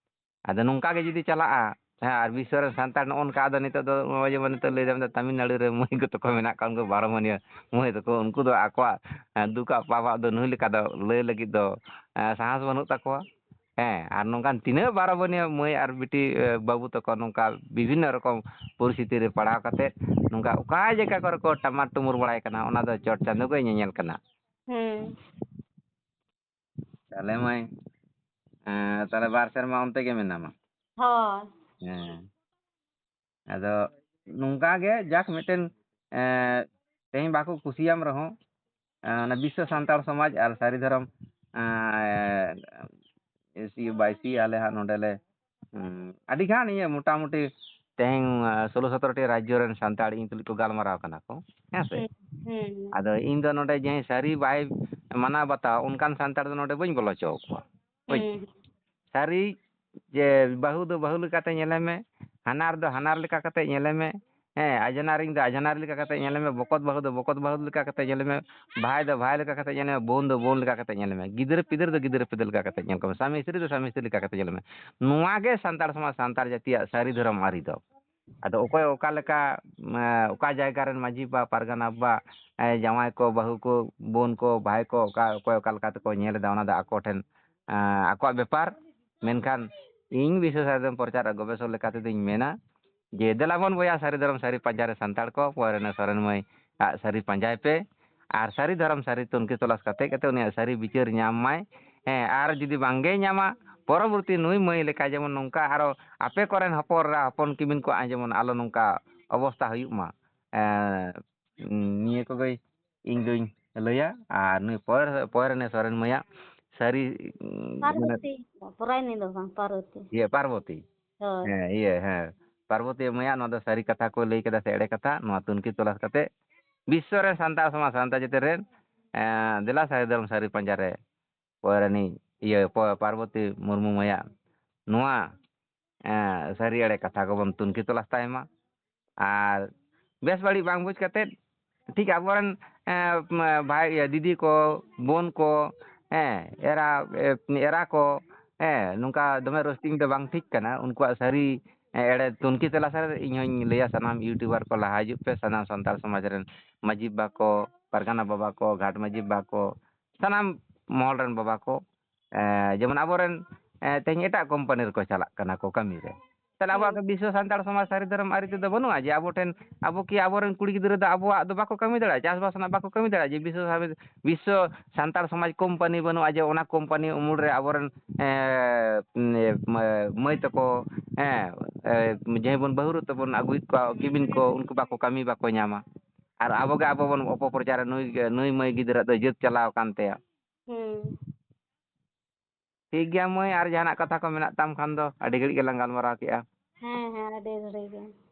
ᱟᱫᱚ ᱱᱚᱝᱠᱟ ᱜᱮ ᱡᱩᱫᱤ ᱪᱟᱞᱟᱜᱼᱟ, ᱦᱮᱸ, ᱟᱨ ᱵᱤᱥᱥᱚ ᱨᱮᱱ ᱥᱟᱱᱛᱟᱲ ᱱᱚᱜᱼᱚ ᱱᱚᱝᱠᱟ, ᱟᱫᱚ ᱱᱤᱛᱚᱜ ᱫᱚ ᱱᱚᱜᱼᱚᱭ ᱡᱮᱢᱚᱱ ᱱᱤᱛᱚᱜ ᱞᱟᱹᱭ ᱫᱟᱢ ᱛᱟᱢᱤᱞᱱᱟᱲᱩ ᱨᱮ ᱢᱟᱹᱭ ᱠᱚ ᱛᱟᱠᱚ ᱢᱮᱱᱟᱜ ᱠᱚᱣᱟ, ᱩᱱᱠᱩ ᱵᱟᱨᱚ ᱢᱟᱹᱱᱭᱟᱹ ᱢᱟᱹᱭ ᱛᱟᱠᱚ, ᱩᱱᱠᱩ ᱫᱚ ᱟᱠᱚᱣᱟᱜ, ᱮ, ᱫᱩᱠᱟᱜ ᱯᱟᱯᱟᱜ ᱫᱚ ᱱᱩᱭ ᱞᱮᱠᱟ ᱫᱚ ᱞᱟᱹᱭ ᱞᱟᱹᱜᱤᱫ ᱫᱚ, ᱮ, ᱥᱟᱦᱟᱥ ᱵᱟᱹᱱᱩᱜ ᱛᱟᱠᱚᱣᱟ᱾ ᱦᱮᱸ, ᱟᱨ ᱱᱚᱝᱠᱟᱱ ᱛᱤᱱᱟᱹᱜ ᱵᱟᱨᱚ ᱢᱟᱹᱱᱭᱟᱹ ᱢᱟᱹᱭ ᱟᱨ ᱵᱤᱴᱤ, ᱮ, ᱵᱟᱹᱵᱩ ᱛᱟᱠᱚ ᱱᱚᱝᱠᱟ ᱵᱤᱵᱷᱤᱱᱱᱚ ᱨᱚᱠᱚᱢ ᱯᱚᱨᱤᱥᱛᱷᱤᱛᱤ ᱨᱮ ᱯᱟᱲᱟᱣ ᱠᱟᱛᱮ ᱱᱚᱝᱠᱟ ᱚᱠᱟ ᱡᱟᱭᱜᱟ ᱠᱚᱨᱮ ᱠᱚ ᱴᱟᱢᱟᱨ ᱴᱩᱢᱩᱨ ᱵᱟᱲᱟᱭ ᱠᱟᱱᱟ, ᱚᱱᱟ ᱫᱚ ᱪᱚᱴ ᱪᱟᱸᱫᱳ ᱜᱮ ᱧᱮᱧᱮᱞ ᱠᱟᱱᱟ᱾ ᱦᱩᱸ᱾ ᱛᱟᱦᱞᱮ ᱢᱟᱹᱭ, ᱮᱸ, ᱛᱟᱦᱞᱮ ᱵᱟᱨ ᱥᱮᱨᱢᱟ ᱚᱱᱛᱮ ᱜᱮ ᱢᱮᱱᱟᱢᱟ? ᱦᱳᱭ᱾ ᱦᱮᱸ᱾ ᱟᱫᱚ ᱱᱚᱝᱠᱟ ᱜᱮ ᱡᱟᱠ ᱢᱤᱫᱴᱮᱱ, ᱮᱸ, ᱛᱮᱦᱮᱧ ᱵᱟᱠᱚ ᱠᱩᱥᱤᱭᱟᱢ ᱨᱮᱦᱚᱸ, ᱮᱸ, ᱚᱱᱟ ᱵᱤᱥᱥᱚ ᱥᱟᱱᱛᱟᱲ ᱥᱚᱢᱟᱡᱽ ᱟᱨ ᱥᱟᱹᱨᱤ ᱫᱷᱚᱨᱚᱢ, ᱮᱸ, ᱮᱥᱤ ᱵᱟᱭᱥᱤ ᱟᱞᱮ ᱦᱟᱸᱜ ᱱᱚᱰᱮ ᱞᱮ, ᱩᱸ, ᱟᱹᱰᱤ ᱜᱟᱱ ᱤᱭᱟᱹ ᱢᱚᱴᱟᱢᱩᱴᱤ ᱛᱮᱦᱮᱧ, ᱮᱸ, ᱥᱳᱞᱳ ᱥᱚᱛᱨᱚ ᱴᱤ ᱨᱟᱡᱽᱡᱚ ᱨᱮᱱ ᱥᱟᱱᱛᱟᱲ ᱤᱧ ᱛᱩᱞᱩᱡ ᱠᱚ ᱜᱟᱞᱢᱟᱨᱟᱣ ᱠᱟᱱᱟ ᱠᱚ, ᱦᱮᱸ ᱥᱮ? ᱦᱩᱸ, ᱦᱩᱸ᱾ ᱟᱫᱚ ᱤᱧ ᱫᱚ ᱱᱚᱰᱮ ᱡᱟᱦᱟᱸᱭ ᱥᱟᱹᱨᱤ ᱵᱟᱭ ᱢᱟᱱᱟᱣ ᱵᱟᱛᱟᱣᱟ ᱚᱱᱠᱟᱱ ᱥᱟᱱᱛᱟᱲ ᱫᱚ ᱱᱚᱰᱮ ᱵᱟᱹᱧ ᱵᱚᱞᱚ ᱦᱚᱪᱚ ᱟᱠᱚᱣᱟ᱾ ᱵᱩᱡᱽ? ᱦᱩᱸ᱾ ᱥᱟᱹᱨᱤ ᱡᱮ ᱵᱟᱹᱦᱩ ᱫᱚ ᱵᱟᱹᱦᱩ ᱞᱮᱠᱟᱛᱮ ᱧᱮᱞᱮ ᱢᱮ, ᱦᱟᱱᱟᱨ ᱫᱚ ᱦᱟᱱᱟᱨ ᱞᱮᱠᱟ ᱠᱟᱛᱮ ᱧᱮᱞᱮ ᱢᱮ, ᱦᱮᱸ, ᱟᱡᱷᱱᱟᱨᱤᱧ ᱫᱚ ᱟᱡᱷᱱᱟᱨ ᱞᱮᱠᱟ ᱠᱟᱛᱮ ᱧᱮᱞᱮ ᱢᱮ, ᱵᱚᱠᱚᱛ ᱵᱟᱹᱦᱩ ᱫᱚ ᱵᱚᱠᱚᱛ ᱵᱟᱹᱦᱩ ᱞᱮᱠᱟ ᱠᱟᱛᱮ ᱧᱮᱞᱮ ᱢᱮ, ᱵᱷᱟᱭ ᱫᱚ ᱵᱷᱟᱭ ᱞᱮᱠᱟ ᱠᱟᱛᱮ ᱧᱮᱞᱮ ᱢᱮ, ᱵᱳᱱ ᱫᱚ ᱵᱳᱱ ᱞᱮᱠᱟ ᱠᱟᱛᱮ ᱧᱮᱞᱮ ᱢᱮ, ᱜᱤᱫᱽᱨᱟᱹ ᱯᱤᱫᱽᱨᱟᱹ ᱫᱚ ᱜᱤᱫᱽᱨᱟᱹ ᱯᱤᱫᱽᱨᱟᱹ ᱞᱮᱠᱟ ᱠᱟᱛᱮ ᱧᱮᱞ ᱠᱚᱢ, ᱥᱟᱢᱤ ᱥᱛᱨᱤ ᱫᱚ ᱥᱟᱢᱤ ᱥᱛᱨᱤ ᱞᱮᱠᱟ ᱠᱟᱛᱮ ᱧᱮᱞᱮ ᱢᱮ᱾ ᱱᱚᱣᱟ ᱜᱮ ᱥᱟᱱᱛᱟᱲ ᱥᱚᱢᱟᱡᱽ, ᱥᱟᱱᱛᱟᱲ ᱡᱟᱹᱛᱤᱭᱟᱜ ᱥᱟᱹᱨᱤ ᱫᱷᱚᱨᱚᱢ ᱟᱹᱨᱤ ᱫᱚ᱾ ᱟᱫᱚ ᱚᱠᱚᱭ ᱚᱠᱟ ᱞᱮᱠᱟ, ᱮᱸ, ᱚᱠᱟ ᱡᱟᱭᱜᱟ ᱨᱮᱱ ᱢᱟᱹᱡᱷᱤ ᱵᱟ, ᱯᱟᱨᱜᱟᱱᱟ ᱵᱟ, ᱮᱸ, ᱡᱟᱶᱟᱭ ᱠᱚ, ᱵᱟᱹᱦᱩ ᱠᱚ, ᱵᱳᱱ ᱠᱚ, ᱵᱷᱟᱭ ᱠᱚ, ᱚᱠᱟ, ᱚᱠᱚᱭ ᱚᱠᱟ ᱞᱮᱠᱟ ᱛᱮᱠᱚ ᱧᱮᱞ ᱮᱫᱟ, ᱚᱱᱟ ᱫᱚ ᱟᱠᱚ ᱴᱷᱮᱱ, ᱮᱸ, ᱟᱠᱚᱣᱟᱜ ᱵᱮᱯᱟᱨ᱾ ᱢᱮᱱᱠᱷᱟᱱ ᱤᱧ ᱵᱤᱥᱥᱚ ᱥᱟᱨᱡᱚᱢ ᱯᱨᱚᱪᱟᱨ ᱟᱨ ᱜᱚᱵᱮᱥᱚᱠ ᱞᱮᱠᱟ ᱛᱮᱫᱚᱧ ᱢᱮᱱᱟ ᱡᱮ, ᱫᱮᱞᱟ ᱵᱚᱱ ᱵᱚᱭᱦᱟ, ᱥᱟᱹᱨᱤ ᱫᱷᱚᱨᱚᱢ ᱥᱟᱹᱨᱤ ᱯᱟᱸᱡᱟ ᱨᱮ ᱥᱟᱱᱛᱟᱲ ᱠᱚ, ᱯᱚᱨᱮ ᱨᱮᱱ ᱥᱚᱨᱮᱱ ᱢᱟᱹᱭ ᱟᱜ ᱥᱟᱹᱨᱤ ᱯᱟᱸᱡᱟᱭ ᱯᱮ᱾ ᱟᱨ ᱥᱟᱹᱨᱤ ᱫᱷᱚᱨᱚᱢ ᱥᱟᱹᱨᱤ ᱛᱩᱱᱠᱷᱤ ᱛᱚᱞᱟᱥ ᱠᱟᱛᱮ, ᱠᱟᱛᱮ ᱩᱱᱤᱭᱟᱜ ᱥᱟᱹᱨᱤ ᱵᱤᱪᱟᱹᱨ ᱧᱟᱢ ᱢᱟᱭ᱾ ᱦᱮᱸ, ᱟᱨ ᱡᱩᱫᱤ ᱵᱟᱝ ᱜᱮᱭ ᱧᱟᱢᱟ, ᱯᱚᱨᱚᱵᱚᱨᱛᱤ ᱱᱩᱭ ᱢᱟᱹᱭ ᱞᱮᱠᱟ ᱡᱮᱢᱚᱱ ᱱᱚᱝᱠᱟ ᱟᱨᱚ ᱟᱯᱮ ᱠᱚᱨᱮᱱ ᱦᱚᱯᱚᱱ ᱮᱨᱟ ᱦᱚᱯᱚᱱ ᱠᱤᱢᱤᱱ ᱠᱚ ᱟᱸᱡᱚᱢᱚᱱ ᱟᱞᱚ ᱱᱚᱝᱠᱟ ᱚᱵᱚᱥᱛᱟ ᱦᱩᱭᱩᱜ ᱢᱟ᱾ ᱮᱸ, ᱱᱤᱭᱟᱹ ᱠᱚᱜᱮ ᱤᱧ ᱫᱩᱧ ᱞᱟᱹᱭᱟ᱾ ᱟᱨ ᱱᱩᱭ ᱯᱚᱭᱮᱨ-, ᱯᱚᱭᱮᱨᱱᱮ ᱥᱚᱨᱮᱱ ᱢᱟᱹᱭᱟᱜ ᱥᱟᱹᱨᱤ, ᱩᱸ, ᱢᱟᱱᱮ ᱯᱟᱨᱵᱚᱛᱤ, ᱯᱚᱨᱟᱭᱱᱤ ᱫᱚ ᱵᱟᱝ, ᱯᱟᱨᱵᱚᱛᱤ᱾ ᱤᱭᱟᱹ, ᱯᱟᱨᱵᱚᱛᱤ᱾ ᱦᱳᱭ᱾ ᱦᱮᱸ, ᱤᱭᱟᱹ, ᱦᱮᱸ᱾ ᱯᱟᱨᱵᱚᱛᱤ ᱢᱟᱹᱭᱟᱜ ᱱᱚᱣᱟ ᱫᱚ ᱥᱟᱹᱨᱤ ᱠᱟᱛᱷᱟ ᱠᱚ ᱞᱟᱹᱭ ᱠᱮᱫᱟ ᱥᱮ ᱮᱲᱮ ᱠᱟᱛᱷᱟ, ᱱᱚᱣᱟ ᱛᱩᱱᱠᱷᱤ ᱛᱚᱞᱟᱥ ᱠᱟᱛᱮ ᱵᱤᱥᱥᱚ ᱨᱮᱱ ᱥᱟᱱᱛᱟᱲ ᱥᱚᱢᱟᱡᱽ, ᱥᱟᱱᱛᱟᱲ ᱡᱟᱹᱛᱤ ᱨᱮᱱ, ᱮᱸ, ᱫᱮᱞᱟ ᱥᱟᱹᱨᱤ ᱫᱷᱚᱨᱚᱢ ᱥᱟᱹᱨᱤ ᱯᱟᱸᱡᱟ ᱨᱮ ᱯᱚᱭᱨᱟᱱᱤ, ᱤᱭᱟᱹ, ᱯᱚ-, ᱯᱟᱨᱵᱚᱛᱤ ᱢᱩᱨᱢᱩ ᱢᱟᱹᱭᱟᱜ ᱱᱚᱣᱟ, ᱮᱸ, ᱥᱟᱹᱨᱤ ᱮᱲᱮ ᱠᱟᱛᱷᱟ ᱠᱚᱵᱚᱱ ᱛᱩᱱᱠᱷᱤ ᱛᱚᱞᱟᱥ ᱛᱟᱭ ᱢᱟ᱾ ᱟᱨ ᱵᱮᱥ ᱵᱟᱹᱲᱤᱡ ᱵᱟᱝ ᱵᱩᱡᱽ ᱠᱟᱛᱮᱫ, ᱴᱷᱤᱠ ᱟᱵᱚᱨᱮᱱ, ᱮᱸ, ᱵᱷᱟᱭ, ᱤᱭᱟᱹ, ᱫᱤᱫᱤ ᱠᱚ, ᱵᱳᱱ ᱠᱚ, ᱦᱮᱸ, ᱮᱨᱟ, ᱮ, ᱮᱨᱟ ᱠᱚ, ᱦᱮᱸ, ᱱᱚᱝᱠᱟ ᱫᱚᱢᱮ ᱨᱳᱥᱴᱤᱝ ᱫᱚ ᱵᱟᱝ ᱴᱷᱤᱠ ᱠᱟᱱᱟ᱾ ᱩᱱᱠᱩᱣᱟᱜ ᱥᱟᱹᱨᱤ, ᱮ, ᱮᱲᱮ ᱛᱩᱱᱠᱷᱤ ᱛᱚᱞᱟᱥ ᱨᱮ ᱤᱧ ᱦᱚᱧ ᱞᱟᱹᱭᱟ, ᱥᱟᱱᱟᱢ YouTuber ᱠᱚ ᱞᱟᱦᱟ ᱦᱤᱡᱩᱜ ᱯᱮ, ᱥᱟᱱᱟᱢ ᱥᱟᱱᱛᱟᱲ ᱥᱚᱢᱟᱡᱽ ᱨᱮᱱ ᱢᱟᱹᱡᱷᱤ ᱵᱟᱵᱟ ᱠᱚ, ᱯᱟᱨᱜᱟᱱᱟ ᱵᱟᱵᱟ ᱠᱚ, ᱜᱷᱟᱴ ᱢᱟᱹᱡᱷᱤ ᱵᱟᱵᱟ ᱠᱚ, ᱥᱟᱱᱟᱢ ᱢᱚᱦᱚᱞ ᱨᱮᱱ ᱵᱟᱵᱟ ᱠᱚ, ᱮ, ᱡᱮᱢᱚᱱ ᱟᱵᱚᱨᱮᱱ, ᱮ, ᱛᱮᱦᱮᱧ ᱮᱴᱟᱜ ᱠᱳᱢᱯᱟᱱᱤ ᱨᱮᱠᱚ ᱪᱟᱞᱟᱜ ᱠᱟᱱᱟ ᱠᱚ ᱠᱟᱹᱢᱤ ᱨᱮ᱾ ᱛᱟᱦᱞᱮ ᱟᱵᱚᱣᱟᱜ ᱦᱩᱸ᱾ ᱫᱚ ᱵᱤᱥᱥᱚ ᱥᱟᱱᱛᱟᱲ ᱥᱚᱢᱟᱡᱽ ᱥᱟᱹᱨᱤ ᱫᱷᱚᱨᱚᱢ ᱟᱹᱨᱤ ᱛᱮᱫᱚ ᱵᱟᱹᱱᱩᱜᱼᱟ ᱡᱮ ᱟᱵᱚ ᱴᱷᱮᱱ, ᱟᱵᱚ ᱠᱤ ᱟᱵᱚᱨᱮᱱ ᱠᱩᱲᱤ ᱜᱤᱫᱽᱨᱟᱹ ᱫᱚ ᱟᱵᱚᱣᱟᱜ ᱫᱚ ᱵᱟᱠᱚ ᱠᱟᱹᱢᱤ ᱫᱟᱲᱮᱭᱟᱜᱼᱟ, ᱪᱟᱥᱵᱟᱥ ᱨᱮᱱᱟᱜ ᱵᱟᱠᱚ ᱠᱟᱹᱢᱤ ᱫᱟᱲᱮᱭᱟᱜᱼᱟ? ᱡᱮ ᱵᱤᱥᱥᱚ ᱥᱟᱵᱷᱤ-, ᱵᱤᱥᱥᱚ ᱥᱟᱱᱛᱟᱲ ᱥᱚᱢᱟᱡᱽ ᱠᱳᱢᱯᱟᱱᱤ ᱵᱟᱹᱱᱩᱜᱼᱟ ᱡᱮ ᱚᱱᱟ ᱠᱳᱢᱯᱟᱱᱤ ᱩᱢᱩᱞ ᱨᱮ ᱟᱵᱚᱨᱮᱱ, ᱮ, ᱢᱟᱹᱭ ᱛᱟᱠᱚ, ᱦᱮᱸ, ᱮ, ᱡᱟᱦᱟᱸᱭ ᱵᱚᱱ ᱵᱟᱹᱦᱩ ᱛᱟᱵᱚᱱ ᱟᱹᱜᱩᱭᱮᱫ ᱠᱚᱣᱟ ᱠᱤᱢᱤᱱ ᱠᱚ, ᱩᱱᱠᱩ ᱵᱟᱠᱚ ᱠᱟᱹᱢᱤ ᱵᱟᱠᱚ ᱧᱟᱢᱟ᱾ ᱟᱨ ᱟᱵᱚ ᱜᱮ ᱟᱵᱚ ᱵᱚᱱ ᱚᱯᱚᱯᱨᱚᱪᱟᱨᱟ, ᱱᱩᱭ, ᱱᱩᱭ ᱢᱟᱹᱭ ᱜᱤᱫᱽᱨᱟᱹ ᱫᱚ ᱡᱟᱹᱛ ᱪᱟᱞᱟᱣ ᱟᱠᱟᱱ ᱛᱟᱭᱟ᱾ ᱦᱩᱸ᱾ ᱴᱷᱤᱠ ᱜᱮᱭᱟ ᱢᱟᱹᱭ, ᱟᱨ ᱡᱟᱦᱟᱱᱟᱜ ᱠᱟᱛᱷᱟ ᱠᱚ ᱢᱮᱱᱟᱜ ᱛᱟᱢ ᱠᱷᱟᱱ ᱫᱚ ᱟᱹᱰᱤ ᱜᱷᱟᱹᱲᱤᱡ ᱜᱮᱞᱟᱝ ᱜᱟᱞᱢᱟᱨᱟᱣ ᱠᱮᱜᱼᱟ᱾ ᱦᱮᱸ, ᱦᱮᱸ, ᱟᱹᱰᱤ ᱜᱷᱟᱹᱲᱤᱡ ᱜᱮ᱾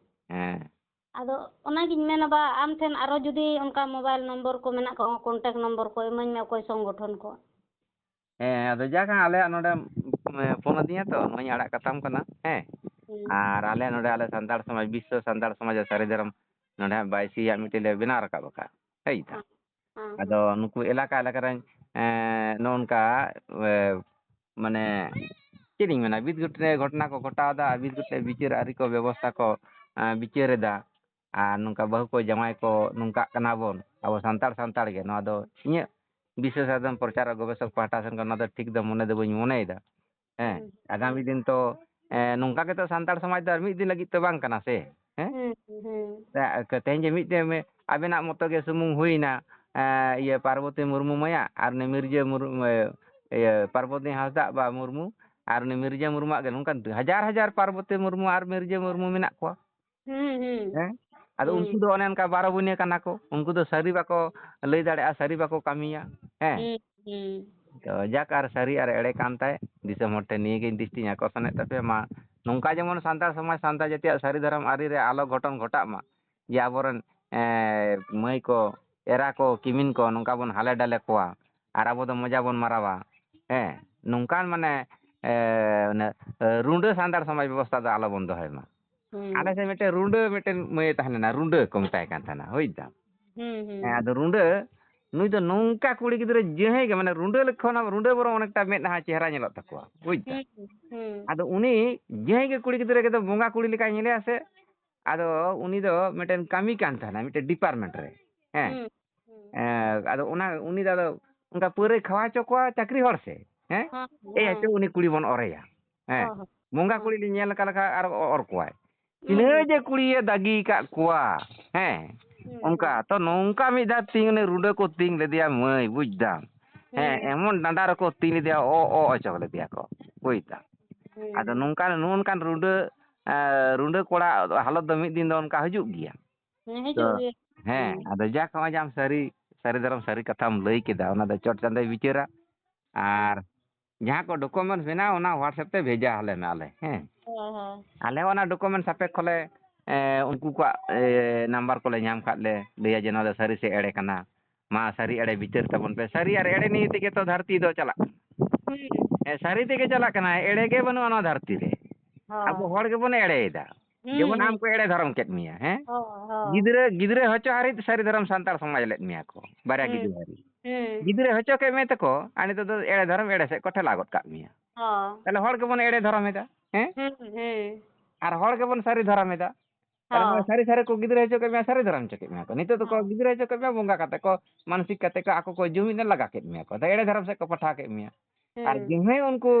ᱦᱮᱸ᱾ ᱟᱫᱚ ᱚᱱᱟᱜᱤᱧ ᱢᱮᱱᱟ ᱵᱟ, ᱟᱢ ᱴᱷᱮᱱ ᱟᱨᱚ ᱡᱩᱫᱤ ᱚᱱᱠᱟ mobile number ᱠᱚ ᱢᱮᱱᱟᱜ ᱠᱷᱟᱱ, contact number ᱠᱚ ᱤᱢᱟᱹᱧ ᱢᱮ ᱚᱠᱚᱭ ᱥᱚᱝᱜᱚᱴᱷᱚᱱ ᱠᱚ᱾ ᱦᱮᱸ, ᱟᱫᱚ ᱡᱟᱠ ᱟᱞᱮᱭᱟᱜ ᱱᱚᱰᱮ, ᱮ, ᱯᱷᱳᱱ ᱟᱹᱫᱤᱧᱟ ᱛᱚ, ᱱᱚᱣᱟᱧ ᱟᱲᱟᱜ ᱠᱟᱛᱟᱢ ᱠᱟᱱᱟ᱾ ᱦᱮᱸ᱾ ᱦᱩᱸ᱾ ᱟᱨ ᱟᱞᱮ ᱱᱚᱰᱮ ᱟᱞᱮ ᱥᱟᱱᱛᱟᱲ ᱥᱚᱢᱟᱡᱽ, ᱵᱤᱥᱥᱚ ᱥᱟᱱᱛᱟᱲ ᱥᱚᱢᱟᱡᱽ ᱥᱟᱹᱨᱤ ᱫᱷᱚᱨᱚᱢ ᱱᱚᱰᱮ ᱦᱟᱸᱜ ᱵᱟᱭᱥᱤ ᱟᱜ ᱢᱤᱫᱴᱮᱡ ᱞᱮ ᱵᱮᱱᱟᱣ ᱨᱟᱠᱟᱵ ᱟᱠᱟᱫ᱾ ᱦᱮᱸ᱾ ᱟᱫᱚ ᱱᱩᱠᱩ ᱮᱞᱟᱠᱟ ᱮᱞᱟᱠᱟ ᱨᱮᱱ, ᱮᱸ, ᱱᱚᱜᱼᱚ ᱱᱚᱝᱠᱟ, ᱮ, ᱢᱟᱱᱮ, ᱪᱮᱫ ᱤᱧ ᱢᱮᱱᱟ, ᱵᱤᱫ ᱜᱷᱚᱴ-, ᱜᱷᱚᱴᱚᱱᱟ ᱠᱚ ᱜᱷᱚᱴᱟᱣ ᱮᱫᱟ, ᱟᱨ ᱵᱤᱫ ᱜᱷᱚᱴᱚᱱᱟ ᱵᱤᱪᱟᱹᱨ ᱟᱹᱨᱤ ᱠᱚ ᱵᱮᱵᱚᱥᱛᱷᱟ ᱠᱚ, ᱮᱸ, ᱵᱤᱪᱟᱹᱨ ᱮᱫᱟ᱾ ᱟᱨ ᱱᱚᱝᱠᱟ ᱵᱟᱹᱦᱩ ᱠᱚ ᱡᱟᱶᱟᱭ ᱠᱚ ᱱᱚᱝᱠᱟᱜ ᱠᱟᱱᱟ ᱵᱚᱱ, ᱟᱵᱚ ᱥᱟᱱᱛᱟᱲ ᱥᱟᱱᱛᱟᱲ ᱜᱮ᱾ ᱱᱚᱣᱟ ᱫᱚ ᱤᱧᱟᱹᱜ ᱵᱤᱥᱥᱚ ᱥᱟᱫᱷᱚᱱ ᱯᱨᱚᱪᱟᱨ ᱟᱨ ᱜᱚᱵᱮᱥᱚᱠ ᱯᱟᱦᱴᱟ ᱥᱮᱱ ᱠᱷᱚᱱ ᱱᱚᱣᱟ ᱫᱚ ᱴᱷᱤᱠ ᱫᱚ ᱢᱚᱱᱮ ᱫᱚ ᱵᱟᱹᱧ ᱢᱚᱱᱮᱭᱮᱫᱟ᱾ ᱦᱮᱸ, ᱦᱩᱸ, ᱟᱜᱟᱢᱤ ᱦᱩᱸ᱾ ᱫᱤᱱ ᱛᱚ, ᱮᱸ, ᱱᱚᱝᱠᱟ ᱜᱮᱛᱚ ᱥᱟᱱᱛᱟᱲ ᱥᱚᱢᱟᱡᱽ ᱫᱚ ᱟᱨ ᱢᱤᱫ ᱫᱤᱱ ᱞᱟᱹᱜᱤᱫ ᱛᱚ ᱵᱟᱝ ᱠᱟᱱᱟ ᱥᱮ, ᱦᱮᱸ? ᱦᱩᱸ, ᱦᱩᱸ, ᱦᱩᱸ᱾ ᱛᱮ-, ᱛᱮᱦᱮᱧ ᱡᱮ ᱢᱤᱫᱴᱮᱱ ᱢᱮ-, ᱟᱵᱮᱱᱟᱜ ᱢᱚᱛᱚ ᱜᱮ ᱥᱩᱢᱩᱝ ᱦᱩᱭᱱᱟ, ᱮᱸ, ᱤᱭᱟᱹ, ᱯᱟᱨᱵᱚᱛᱤ ᱢᱩᱨᱢᱩ ᱢᱟᱭᱟ ᱟᱨ ᱩᱱᱤ ᱢᱤᱨᱡᱟᱹ ᱢᱩᱨ-, ᱤᱭᱟᱹ, ᱯᱟᱨᱵᱚᱛᱤ ᱦᱟᱸᱥᱫᱟᱜ ᱵᱟ ᱢᱩᱨᱢᱩ ᱟᱨ ᱩᱱᱤ ᱢᱤᱨᱡᱟᱹ ᱢᱩᱨᱢᱩᱣᱟᱜ ᱜᱮ ᱱᱚᱝᱠᱟᱱ ᱦᱟᱡᱟᱨ ᱦᱟᱡᱟᱨ ᱯᱟᱨᱵᱚᱛᱤ ᱢᱩᱨᱢᱩ ᱟᱨ ᱢᱤᱨᱡᱟᱹ ᱢᱩᱨᱢᱩ ᱢᱮᱱᱟᱜ ᱠᱚᱣᱟ᱾ ᱦᱩᱸ, ᱦᱩᱸ᱾ ᱦᱮᱸ? ᱟᱫᱚ ᱦᱩᱸ᱾ ᱩᱱᱠᱩ ᱫᱚ ᱚᱱᱮ ᱚᱱᱠᱟ ᱵᱟᱨᱚ ᱵᱩᱱᱤᱭᱟᱹ ᱠᱟᱱᱟ ᱠᱚ᱾ ᱩᱱᱠᱩ ᱫᱚ ᱥᱟᱹᱨᱤ ᱵᱟᱠᱚ ᱞᱟᱹᱭ ᱫᱟᱲᱮᱭᱟᱜᱼᱟ, ᱥᱟᱹᱨᱤ ᱵᱟᱠᱚ ᱠᱟᱹᱢᱤᱭᱟ᱾ ᱦᱮᱸ? ᱦᱩᱸ, ᱦᱩᱸ᱾ ᱛᱚ ᱡᱟᱠ ᱟᱨ ᱥᱟᱹᱨᱤ ᱟᱨ ᱮᱲᱮ ᱠᱟᱱ ᱛᱟᱭ, ᱫᱤᱥᱚᱢ ᱦᱚᱲ ᱴᱷᱮᱱ ᱱᱤᱭᱟᱹ ᱜᱮᱧ ᱫᱨᱤᱥᱴᱤᱧ ᱟᱠᱚᱨᱥᱚᱱᱮᱫ ᱛᱟᱯᱮᱭᱟ᱾ ᱢᱟ ᱱᱚᱝᱠᱟ ᱡᱮᱢᱚᱱ ᱥᱟᱱᱛᱟᱲ ᱥᱚᱢᱟᱡᱽ, ᱥᱟᱱᱛᱟᱲ ᱡᱟᱹᱛᱤᱭᱟᱜ ᱥᱟᱹᱨᱤ ᱫᱷᱚᱨᱚᱢ ᱟᱹᱨᱤ ᱨᱮ ᱟᱞᱚ ᱜᱷᱚᱴᱚᱱ ᱜᱷᱚᱴᱟᱜ ᱢᱟ, ᱡᱮ ᱟᱵᱚᱨᱮᱱ, ᱮᱸ, ᱢᱟᱹᱭ ᱠᱚ, ᱮᱨᱟ ᱠᱚ, ᱠᱤᱢᱤᱱ ᱠᱚ ᱱᱚᱝᱠᱟ ᱵᱚᱱ ᱦᱟᱞᱮ ᱰᱟᱞᱮ ᱠᱚᱣᱟ ᱟᱨ ᱟᱵᱚ ᱫᱚ ᱢᱚᱡᱟ ᱵᱚᱱ ᱢᱟᱨᱟᱣᱟ᱾ ᱦᱮᱸ? ᱱᱚᱝᱠᱟᱱ ᱢᱟᱱᱮ, ᱮ, ᱚᱱᱮ, ᱮ, ᱨᱩᱸᱰᱟᱹ ᱥᱟᱱᱛᱟᱲ ᱥᱚᱢᱟᱡᱽ ᱵᱮᱵᱚᱥᱛᱷᱟ ᱫᱚ ᱟᱞᱚ ᱵᱚᱱ ᱫᱚᱦᱚᱭ ᱢᱟ᱾ ᱦᱩᱸ᱾ ᱟᱞᱮ ᱥᱮᱫ ᱢᱤᱫᱴᱮᱱ ᱨᱩᱸᱰᱟᱹ ᱢᱤᱫᱴᱮᱱ ᱢᱟᱹᱭ ᱛᱟᱦᱮᱸ ᱞᱮᱱᱟ, ᱨᱩᱸᱰᱟᱹ ᱠᱚ ᱢᱮᱛᱟᱭ ᱠᱟᱱ ᱛᱟᱦᱮᱱᱟ, ᱵᱩᱡᱽ ᱫᱟᱢ? ᱦᱩᱸ, ᱦᱩᱸ᱾ ᱦᱮᱸ, ᱟᱫᱚ ᱨᱩᱸᱰᱟᱹ, ᱱᱩᱭ ᱫᱚ ᱱᱚᱝᱠᱟ ᱠᱩᱲᱤ ᱜᱤᱫᱽᱨᱟᱹ ᱡᱟᱹᱦᱟᱹᱭ ᱜᱮ, ᱢᱟᱱᱮ ᱨᱩᱸᱰᱟᱹ ᱞᱮᱠᱷᱚᱱ ᱦᱚᱸ, ᱨᱩᱸᱰᱟᱹ ᱵᱚᱨᱚᱝ ᱚᱱᱮᱠᱴᱟ ᱢᱮᱫᱦᱟ ᱪᱮᱦᱨᱟ ᱧᱮᱞᱚᱜ ᱛᱟᱠᱚᱣᱟ, ᱵᱩᱡᱽ ᱫᱟᱢ? ᱦᱩᱸ, ᱦᱩᱸ᱾ ᱟᱫᱚ ᱩᱱᱤ ᱡᱟᱹᱦᱟᱹᱭ ᱜᱮ ᱠᱩᱲᱤ ᱜᱤᱫᱽᱨᱟᱹ ᱜᱮ ᱫᱚ ᱵᱚᱸᱜᱟ ᱠᱩᱲᱤ ᱞᱮᱠᱟᱭ ᱧᱮᱞᱮᱭᱟ ᱥᱮ, ᱟᱫᱚ ᱩᱱᱤ ᱫᱚ ᱢᱤᱫᱴᱮᱱ ᱠᱟᱹᱢᱤ ᱠᱟᱱ ᱛᱟᱦᱮᱱᱟ ᱢᱤᱫᱴᱮᱱ department ᱨᱮ, ᱦᱮᱸ᱾ ᱦᱩᱸ, ᱦᱩᱸ᱾ ᱮᱸ, ᱟᱫᱚ ᱚᱱᱟ, ᱩᱱᱤ ᱫᱚ ᱟᱫᱚ ᱚᱱᱠᱟ ᱯᱟᱹᱣᱨᱟᱹᱭ ᱠᱷᱟᱣᱟ ᱦᱚᱪᱚ ᱠᱚᱣᱟ ᱪᱟᱹᱠᱨᱤ ᱦᱚᱲ ᱥᱮ, ᱦᱮᱸ? ᱦᱮᱸ, ᱮᱭ ᱦᱮᱸ᱾ ᱦᱚᱪᱚ ᱩᱱᱤ ᱠᱩᱲᱤ ᱵᱚᱱ ᱚᱨᱮᱭᱟ, ᱦᱮᱸ᱾ ᱦᱮᱸ, ᱦᱮᱸ᱾ ᱵᱚᱸᱜᱟ ᱦᱮᱸ᱾ ᱠᱩᱲᱤ ᱞᱤᱧ ᱧᱮᱞ ᱟᱠᱟᱫ ᱞᱮᱠᱟ ᱟᱨ ᱚ-, ᱚᱨ ᱠᱚᱣᱟᱭ᱾ ᱦᱩᱸ, ᱛᱤᱱᱟᱹᱜ ᱦᱩᱸ᱾ ᱡᱮ ᱠᱩᱲᱤᱭᱮ ᱫᱟᱜᱤ ᱟᱠᱟᱫ ᱠᱚᱣᱟ, ᱦᱮᱸ᱾ ᱦᱩᱸ, ᱚᱱᱠᱟ ᱦᱩᱸ᱾ ᱛᱚ ᱱᱚᱝᱠᱟ ᱢᱤᱫ ᱫᱷᱟᱣ ᱛᱤᱧ ᱩᱱᱤ ᱨᱩᱸᱰᱟᱹ ᱠᱚ ᱛᱤᱧ ᱞᱮᱫᱮᱭᱟ ᱢᱟᱹᱭ, ᱵᱩᱡᱽ ᱫᱟᱢ? ᱦᱮᱸ, ᱦᱩᱸ᱾ ᱮᱢᱚᱱ ᱰᱟᱸᱰᱟ ᱨᱮᱠᱚ ᱛᱤᱧ ᱞᱮᱫᱮᱭᱟ, ᱚ, ᱚ, ᱚᱪᱚ ᱞᱮᱫᱮᱭᱟ ᱠᱚ, ᱵᱩᱡᱽ ᱫᱟᱢ? ᱦᱩᱸ, ᱟᱫᱚ ᱦᱩᱸ᱾ ᱱᱚᱝᱠᱟᱱ, ᱱᱚᱜᱼᱚ ᱱᱚᱝᱠᱟᱱ ᱨᱩᱸᱰᱟᱹ, ᱮᱸ, ᱨᱩᱸᱰᱟᱹ ᱠᱚᱲᱟ ᱦᱟᱞᱚᱛ ᱫᱚ ᱢᱤᱫ ᱫᱤᱱ ᱫᱚ ᱚᱱᱠᱟ ᱦᱤᱡᱩᱜ ᱜᱮᱭᱟ᱾ ᱦᱮᱸ, ᱛᱚ, ᱦᱤᱡᱩᱜ ᱜᱮᱭᱟ᱾ ᱦᱮᱸ, ᱦᱩᱸ᱾ ᱟᱫᱚ ᱡᱟᱠ, ᱱᱚᱜᱼᱚᱭ ᱡᱮ ᱟᱢ ᱥᱟᱹᱨᱤ, ᱥᱟᱹᱨᱤ ᱫᱷᱚᱨᱚᱢ ᱥᱟᱹᱨᱤ ᱠᱟᱛᱷᱟᱢ ᱞᱟᱹᱭ ᱠᱮᱫᱟ, ᱚᱱᱟ ᱫᱚ ᱪᱚᱴ ᱪᱟᱸᱫᱚᱭ ᱵᱤᱪᱟᱹᱨᱟ᱾ ᱦᱩᱸ᱾ ᱟᱨ ᱡᱟᱦᱟᱸ ᱠᱚ documents ᱢᱮᱱᱟᱜᱼᱟ, ᱚᱱᱟ WhatsApp ᱛᱮ ᱵᱷᱮᱡᱟ ᱟᱞᱮ ᱢᱮ ᱟᱞᱮ, ᱦᱮᱸ᱾ ᱦᱳᱭ, ᱦᱳᱭ᱾ ᱟᱞᱮ ᱦᱚᱸ ᱚᱱᱟ documents ᱥᱟᱯᱮᱠᱷᱚ ᱞᱮ, ᱮ, ᱩᱱᱠᱩ ᱠᱚᱣᱟᱜ, ᱮ, number ᱠᱚᱞᱮ ᱧᱟᱢ ᱠᱷᱟᱱ ᱞᱮ ᱞᱟᱹᱭᱟ ᱡᱮ ᱱᱚᱣᱟ ᱫᱚ ᱥᱟᱹᱨᱤ ᱥᱮ ᱮᱲᱮ ᱠᱟᱱᱟ᱾ ᱢᱟ, ᱥᱟᱹᱨᱤ ᱮᱲᱮ ᱵᱤᱪᱟᱹᱨ ᱛᱟᱵᱚᱱ ᱯᱮ᱾ ᱥᱟᱹᱨᱤ ᱟᱨ ᱮᱲᱮ ᱱᱤᱭᱮ ᱛᱮᱜᱮ ᱛᱚ ᱫᱷᱟᱹᱨᱛᱤ ᱫᱚ ᱪᱟᱞᱟᱜ ᱠᱟᱱᱟ᱾ ᱦᱩᱸ᱾ ᱦᱮᱸ, ᱥᱟᱹᱨᱤ ᱛᱮᱜᱮ ᱪᱟᱞᱟᱜ ᱠᱟᱱᱟ, ᱮᱲᱮ ᱜᱮ ᱵᱟᱹᱱᱩᱜᱼᱟ ᱱᱚᱣᱟ ᱫᱷᱟᱹᱨᱛᱤ ᱨᱮ᱾ ᱦᱳᱭ᱾ ᱟᱵᱚ ᱦᱚᱲ ᱜᱮᱵᱚᱱ ᱮᱲᱮᱭᱮᱫᱟ᱾ ᱦᱩᱸ, ᱡᱮᱢᱚᱱ ᱟᱢ ᱦᱩᱸ᱾ ᱠᱚ ᱮᱲᱮ ᱫᱷᱚᱨᱚᱢ ᱠᱮᱫ ᱢᱮᱭᱟ, ᱦᱮᱸ? ᱦᱳᱭ, ᱦᱳᱭ᱾ ᱜᱤᱫᱽᱨᱟᱹ, ᱜᱤᱫᱽᱨᱟᱹ ᱦᱚᱪᱚ ᱦᱟᱹᱨᱤᱡ ᱥᱟᱹᱨᱤ ᱫᱷᱚᱨᱚᱢ ᱥᱟᱱᱛᱟᱲ ᱥᱚᱢᱟᱡᱽ ᱞᱮᱫ ᱢᱮᱭᱟ ᱠᱚ, ᱵᱟᱨᱭᱟ ᱦᱩᱸ᱾ ᱜᱤᱫᱽᱨᱟᱹ ᱦᱟᱹᱨᱤᱡ᱾ ᱦᱩᱸ᱾ ᱜᱤᱫᱽᱨᱟᱹ ᱦᱚᱪᱚ ᱠᱮᱫ ᱢᱮ ᱛᱮᱠᱚ, ᱟᱨ ᱱᱤᱛᱚᱜ ᱫᱚ ᱮᱲᱮ ᱫᱷᱚᱨᱚᱢ ᱮᱲᱮ ᱥᱮᱫ ᱠᱚ ᱴᱷᱮᱞᱟᱣ ᱜᱚᱫ ᱠᱟᱜ ᱢᱮᱭᱟ᱾ ᱦᱳᱭ᱾ ᱛᱟᱦᱞᱮ ᱦᱚᱲ ᱜᱮᱵᱚᱱ ᱮᱲᱮ ᱫᱷᱚᱨᱚᱢ ᱮᱫᱟ, ᱦᱮᱸ? ᱦᱩᱸ, ᱦᱩᱸ᱾ ᱟᱨ ᱦᱚᱲ ᱜᱮᱵᱚᱱ ᱥᱟᱹᱨᱤ ᱫᱷᱚᱨᱚᱢ ᱮᱫᱟ᱾ ᱛᱟᱦᱞᱮ ᱱᱚᱜᱼᱚᱭ ᱦᱳᱭ᱾ ᱥᱟᱹᱨᱤ ᱥᱟᱹᱨᱤ ᱠᱚ ᱜᱤᱫᱽᱨᱟᱹ ᱦᱚᱪᱚ ᱠᱮᱫ ᱢᱮᱭᱟ, ᱥᱟᱹᱨᱤ ᱫᱷᱚᱨᱚᱢ ᱦᱚᱪᱚ ᱠᱮᱫ ᱢᱮᱭᱟ ᱠᱚ᱾ ᱱᱤᱛᱚᱜ ᱫᱚᱠᱚ ᱦᱳᱭ᱾ ᱜᱤᱫᱽᱨᱟᱹ ᱦᱚᱪᱚ ᱠᱮᱫ ᱢᱮᱭᱟ, ᱵᱚᱸᱜᱟ ᱠᱟᱛᱮ ᱠᱚ ᱢᱟᱱᱥᱤᱠ ᱠᱟᱛᱮ ᱠᱚ ᱟᱠᱚ ᱠᱚ ᱡᱩᱢᱤᱫ ᱮ ᱞᱟᱜᱟ ᱠᱮᱫ ᱢᱮᱭᱟ ᱠᱚ᱾ ᱟᱫᱚ ᱮᱲᱮ ᱫᱷᱚᱨᱚᱢ ᱥᱮᱫ ᱠᱚ ᱯᱟᱴᱷᱟᱣ ᱠᱮᱫ ᱢᱮᱭᱟ᱾ ᱟᱨ ᱦᱩᱸ᱾ ᱡᱟᱦᱟᱸᱭ ᱩᱱᱠᱩ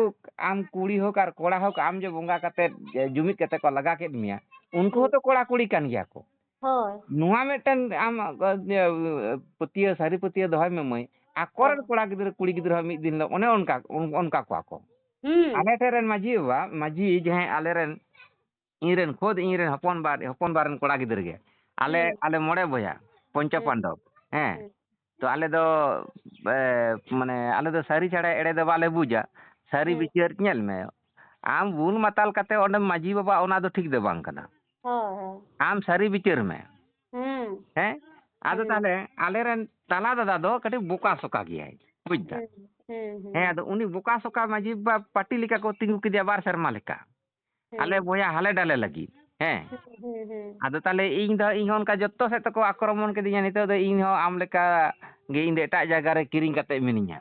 ᱟᱢ ᱠᱩᱲᱤ ᱦᱳᱠ ᱟᱨ ᱠᱚᱲᱟ ᱦᱳᱠ, ᱟᱢ ᱡᱮ ᱵᱚᱸᱜᱟ ᱠᱟᱛᱮ, ᱡᱮ ᱡᱩᱢᱤᱫ ᱠᱟᱛᱮ ᱠᱚ ᱞᱟᱜᱟ ᱠᱮᱫ ᱢᱮᱭᱟ, ᱩᱱᱠᱩ ᱦᱩᱸ᱾ ᱦᱚᱸᱛᱚ ᱠᱚᱲᱟ ᱠᱩᱲᱤ ᱠᱟᱱ ᱜᱮᱭᱟ ᱠᱚ᱾ ᱦᱳᱭ᱾ ᱱᱚᱣᱟ ᱢᱤᱫᱴᱮᱱ ᱟᱢ, ᱤᱭᱟᱹ, ᱯᱟᱹᱛᱭᱟᱹᱣ, ᱥᱟᱹᱨᱤ ᱯᱟᱹᱛᱭᱟᱹᱣ ᱫᱚᱦᱚᱭ ᱢᱮ ᱢᱟᱹᱭ, ᱟᱠᱚᱨᱮᱱ ᱦᱳᱭ᱾ ᱠᱚᱲᱟ ᱜᱤᱫᱽᱨᱟᱹ ᱠᱩᱲᱤ ᱜᱤᱫᱽᱨᱟᱹ ᱦᱚᱸ ᱢᱤᱫ ᱫᱤᱱ ᱦᱤᱞᱳᱜ ᱚᱱᱮ ᱚᱱᱠᱟ, ᱚᱱ-, ᱚᱱᱠᱟ ᱠᱚᱣᱟ ᱠᱚ᱾ ᱦᱩᱸ᱾ ᱟᱞᱮ ᱴᱷᱮᱱ ᱨᱮᱱ ᱢᱟᱹᱡᱷᱤ ᱵᱟᱵᱟ, ᱢᱟᱹᱡᱷᱤ ᱡᱟᱦᱟᱸᱭ ᱟᱞᱮᱨᱮᱱ, ᱤᱧᱨᱮᱱ ᱠᱷᱩᱫ ᱤᱧᱨᱮᱱ ᱦᱚᱯᱚᱱ ᱵᱟ, ᱦᱚᱯᱚᱱ ᱵᱟ ᱨᱮᱱ ᱠᱚᱲᱟ ᱜᱤᱫᱽᱨᱟᱹ ᱜᱮ᱾ ᱟᱞᱮ, ᱦᱩᱸ᱾ ᱟᱞᱮ ᱢᱚᱬᱮ ᱵᱚᱭᱦᱟ, ᱯᱚᱧᱪᱚ ᱦᱩᱸ᱾ ᱯᱟᱱᱰᱚᱵ, ᱦᱮᱸ᱾ ᱦᱩᱸ᱾ ᱛᱚ ᱟᱞᱮ ᱫᱚ, ᱮ, ᱢᱟᱱᱮ ᱟᱞᱮ ᱫᱚ ᱥᱟᱹᱨᱤ ᱪᱷᱟᱲᱟ ᱮᱲᱮ ᱫᱚ ᱵᱟᱞᱮ ᱵᱩᱡᱟ᱾ ᱥᱟᱹᱨᱤ ᱦᱩᱸ᱾ ᱵᱤᱪᱟᱹᱨ ᱧᱮᱞ ᱢᱮ, ᱟᱢ ᱵᱩᱞ ᱢᱟᱛᱟᱞ ᱠᱟᱛᱮ ᱚᱸᱰᱮᱢ ᱢᱟᱹᱡᱷᱤ ᱵᱟᱵᱟ, ᱚᱱᱟ ᱫᱚ ᱴᱷᱤᱠ ᱫᱚ ᱵᱟᱝ ᱠᱟᱱᱟ᱾ ᱦᱳᱭ, ᱦᱳᱭ᱾ ᱟᱢ ᱥᱟᱹᱨᱤ ᱵᱤᱪᱟᱹᱨ ᱢᱮ᱾ ᱦᱩᱸ᱾ ᱦᱮᱸ? ᱟᱫᱚ ᱦᱩᱸ᱾ ᱛᱟᱦᱞᱮ ᱟᱞᱮᱨᱮᱱ ᱛᱟᱞᱟ ᱫᱟᱫᱟ ᱫᱚ ᱠᱟᱹᱴᱤᱡ ᱵᱚᱠᱟ ᱥᱚᱠᱟ ᱜᱮᱭᱟᱭ, ᱵᱩᱡᱽ ᱫᱟ? ᱦᱩᱸ, ᱦᱩᱸ, ᱦᱩᱸ᱾ ᱦᱮᱸ, ᱟᱫᱚ ᱩᱱᱤ ᱵᱚᱠᱟ ᱥᱚᱠᱟ ᱢᱟᱹᱡᱷᱤ ᱵᱟᱵᱟ ᱯᱟᱹᱴᱤ ᱞᱮᱠᱟ ᱠᱚ ᱛᱤᱸᱜᱩ ᱠᱮᱫᱮᱭᱟ ᱵᱟᱨ ᱥᱮᱨᱢᱟ ᱞᱮᱠᱟ᱾ ᱦᱩᱸ᱾ ᱟᱞᱮ ᱵᱚᱭᱦᱟ ᱦᱟᱞᱮ ᱰᱟᱞᱮ ᱞᱟᱹᱜᱤᱫ᱾ ᱦᱮᱸ᱾ ᱦᱩᱸ, ᱦᱩᱸ, ᱦᱩᱸ᱾ ᱟᱫᱚ ᱛᱟᱦᱞᱮ ᱤᱧ ᱫᱚ, ᱤᱧ ᱦᱚᱸ ᱚᱱᱠᱟ ᱡᱚᱛᱚ ᱥᱮᱫ ᱛᱮᱠᱚ ᱟᱠᱨᱚᱢᱚᱱ ᱠᱤᱫᱤᱧᱟ᱾ ᱱᱤᱛᱚᱜ ᱫᱚ ᱤᱧ ᱦᱚᱸ ᱟᱢ ᱞᱮᱠᱟ ᱜᱮ ᱤᱧ ᱫᱚ ᱮᱴᱟᱜ ᱡᱟᱭᱜᱟ ᱨᱮ ᱠᱤᱨᱤᱧ ᱠᱟᱛᱮ ᱢᱤᱱᱟᱹᱧᱟ᱾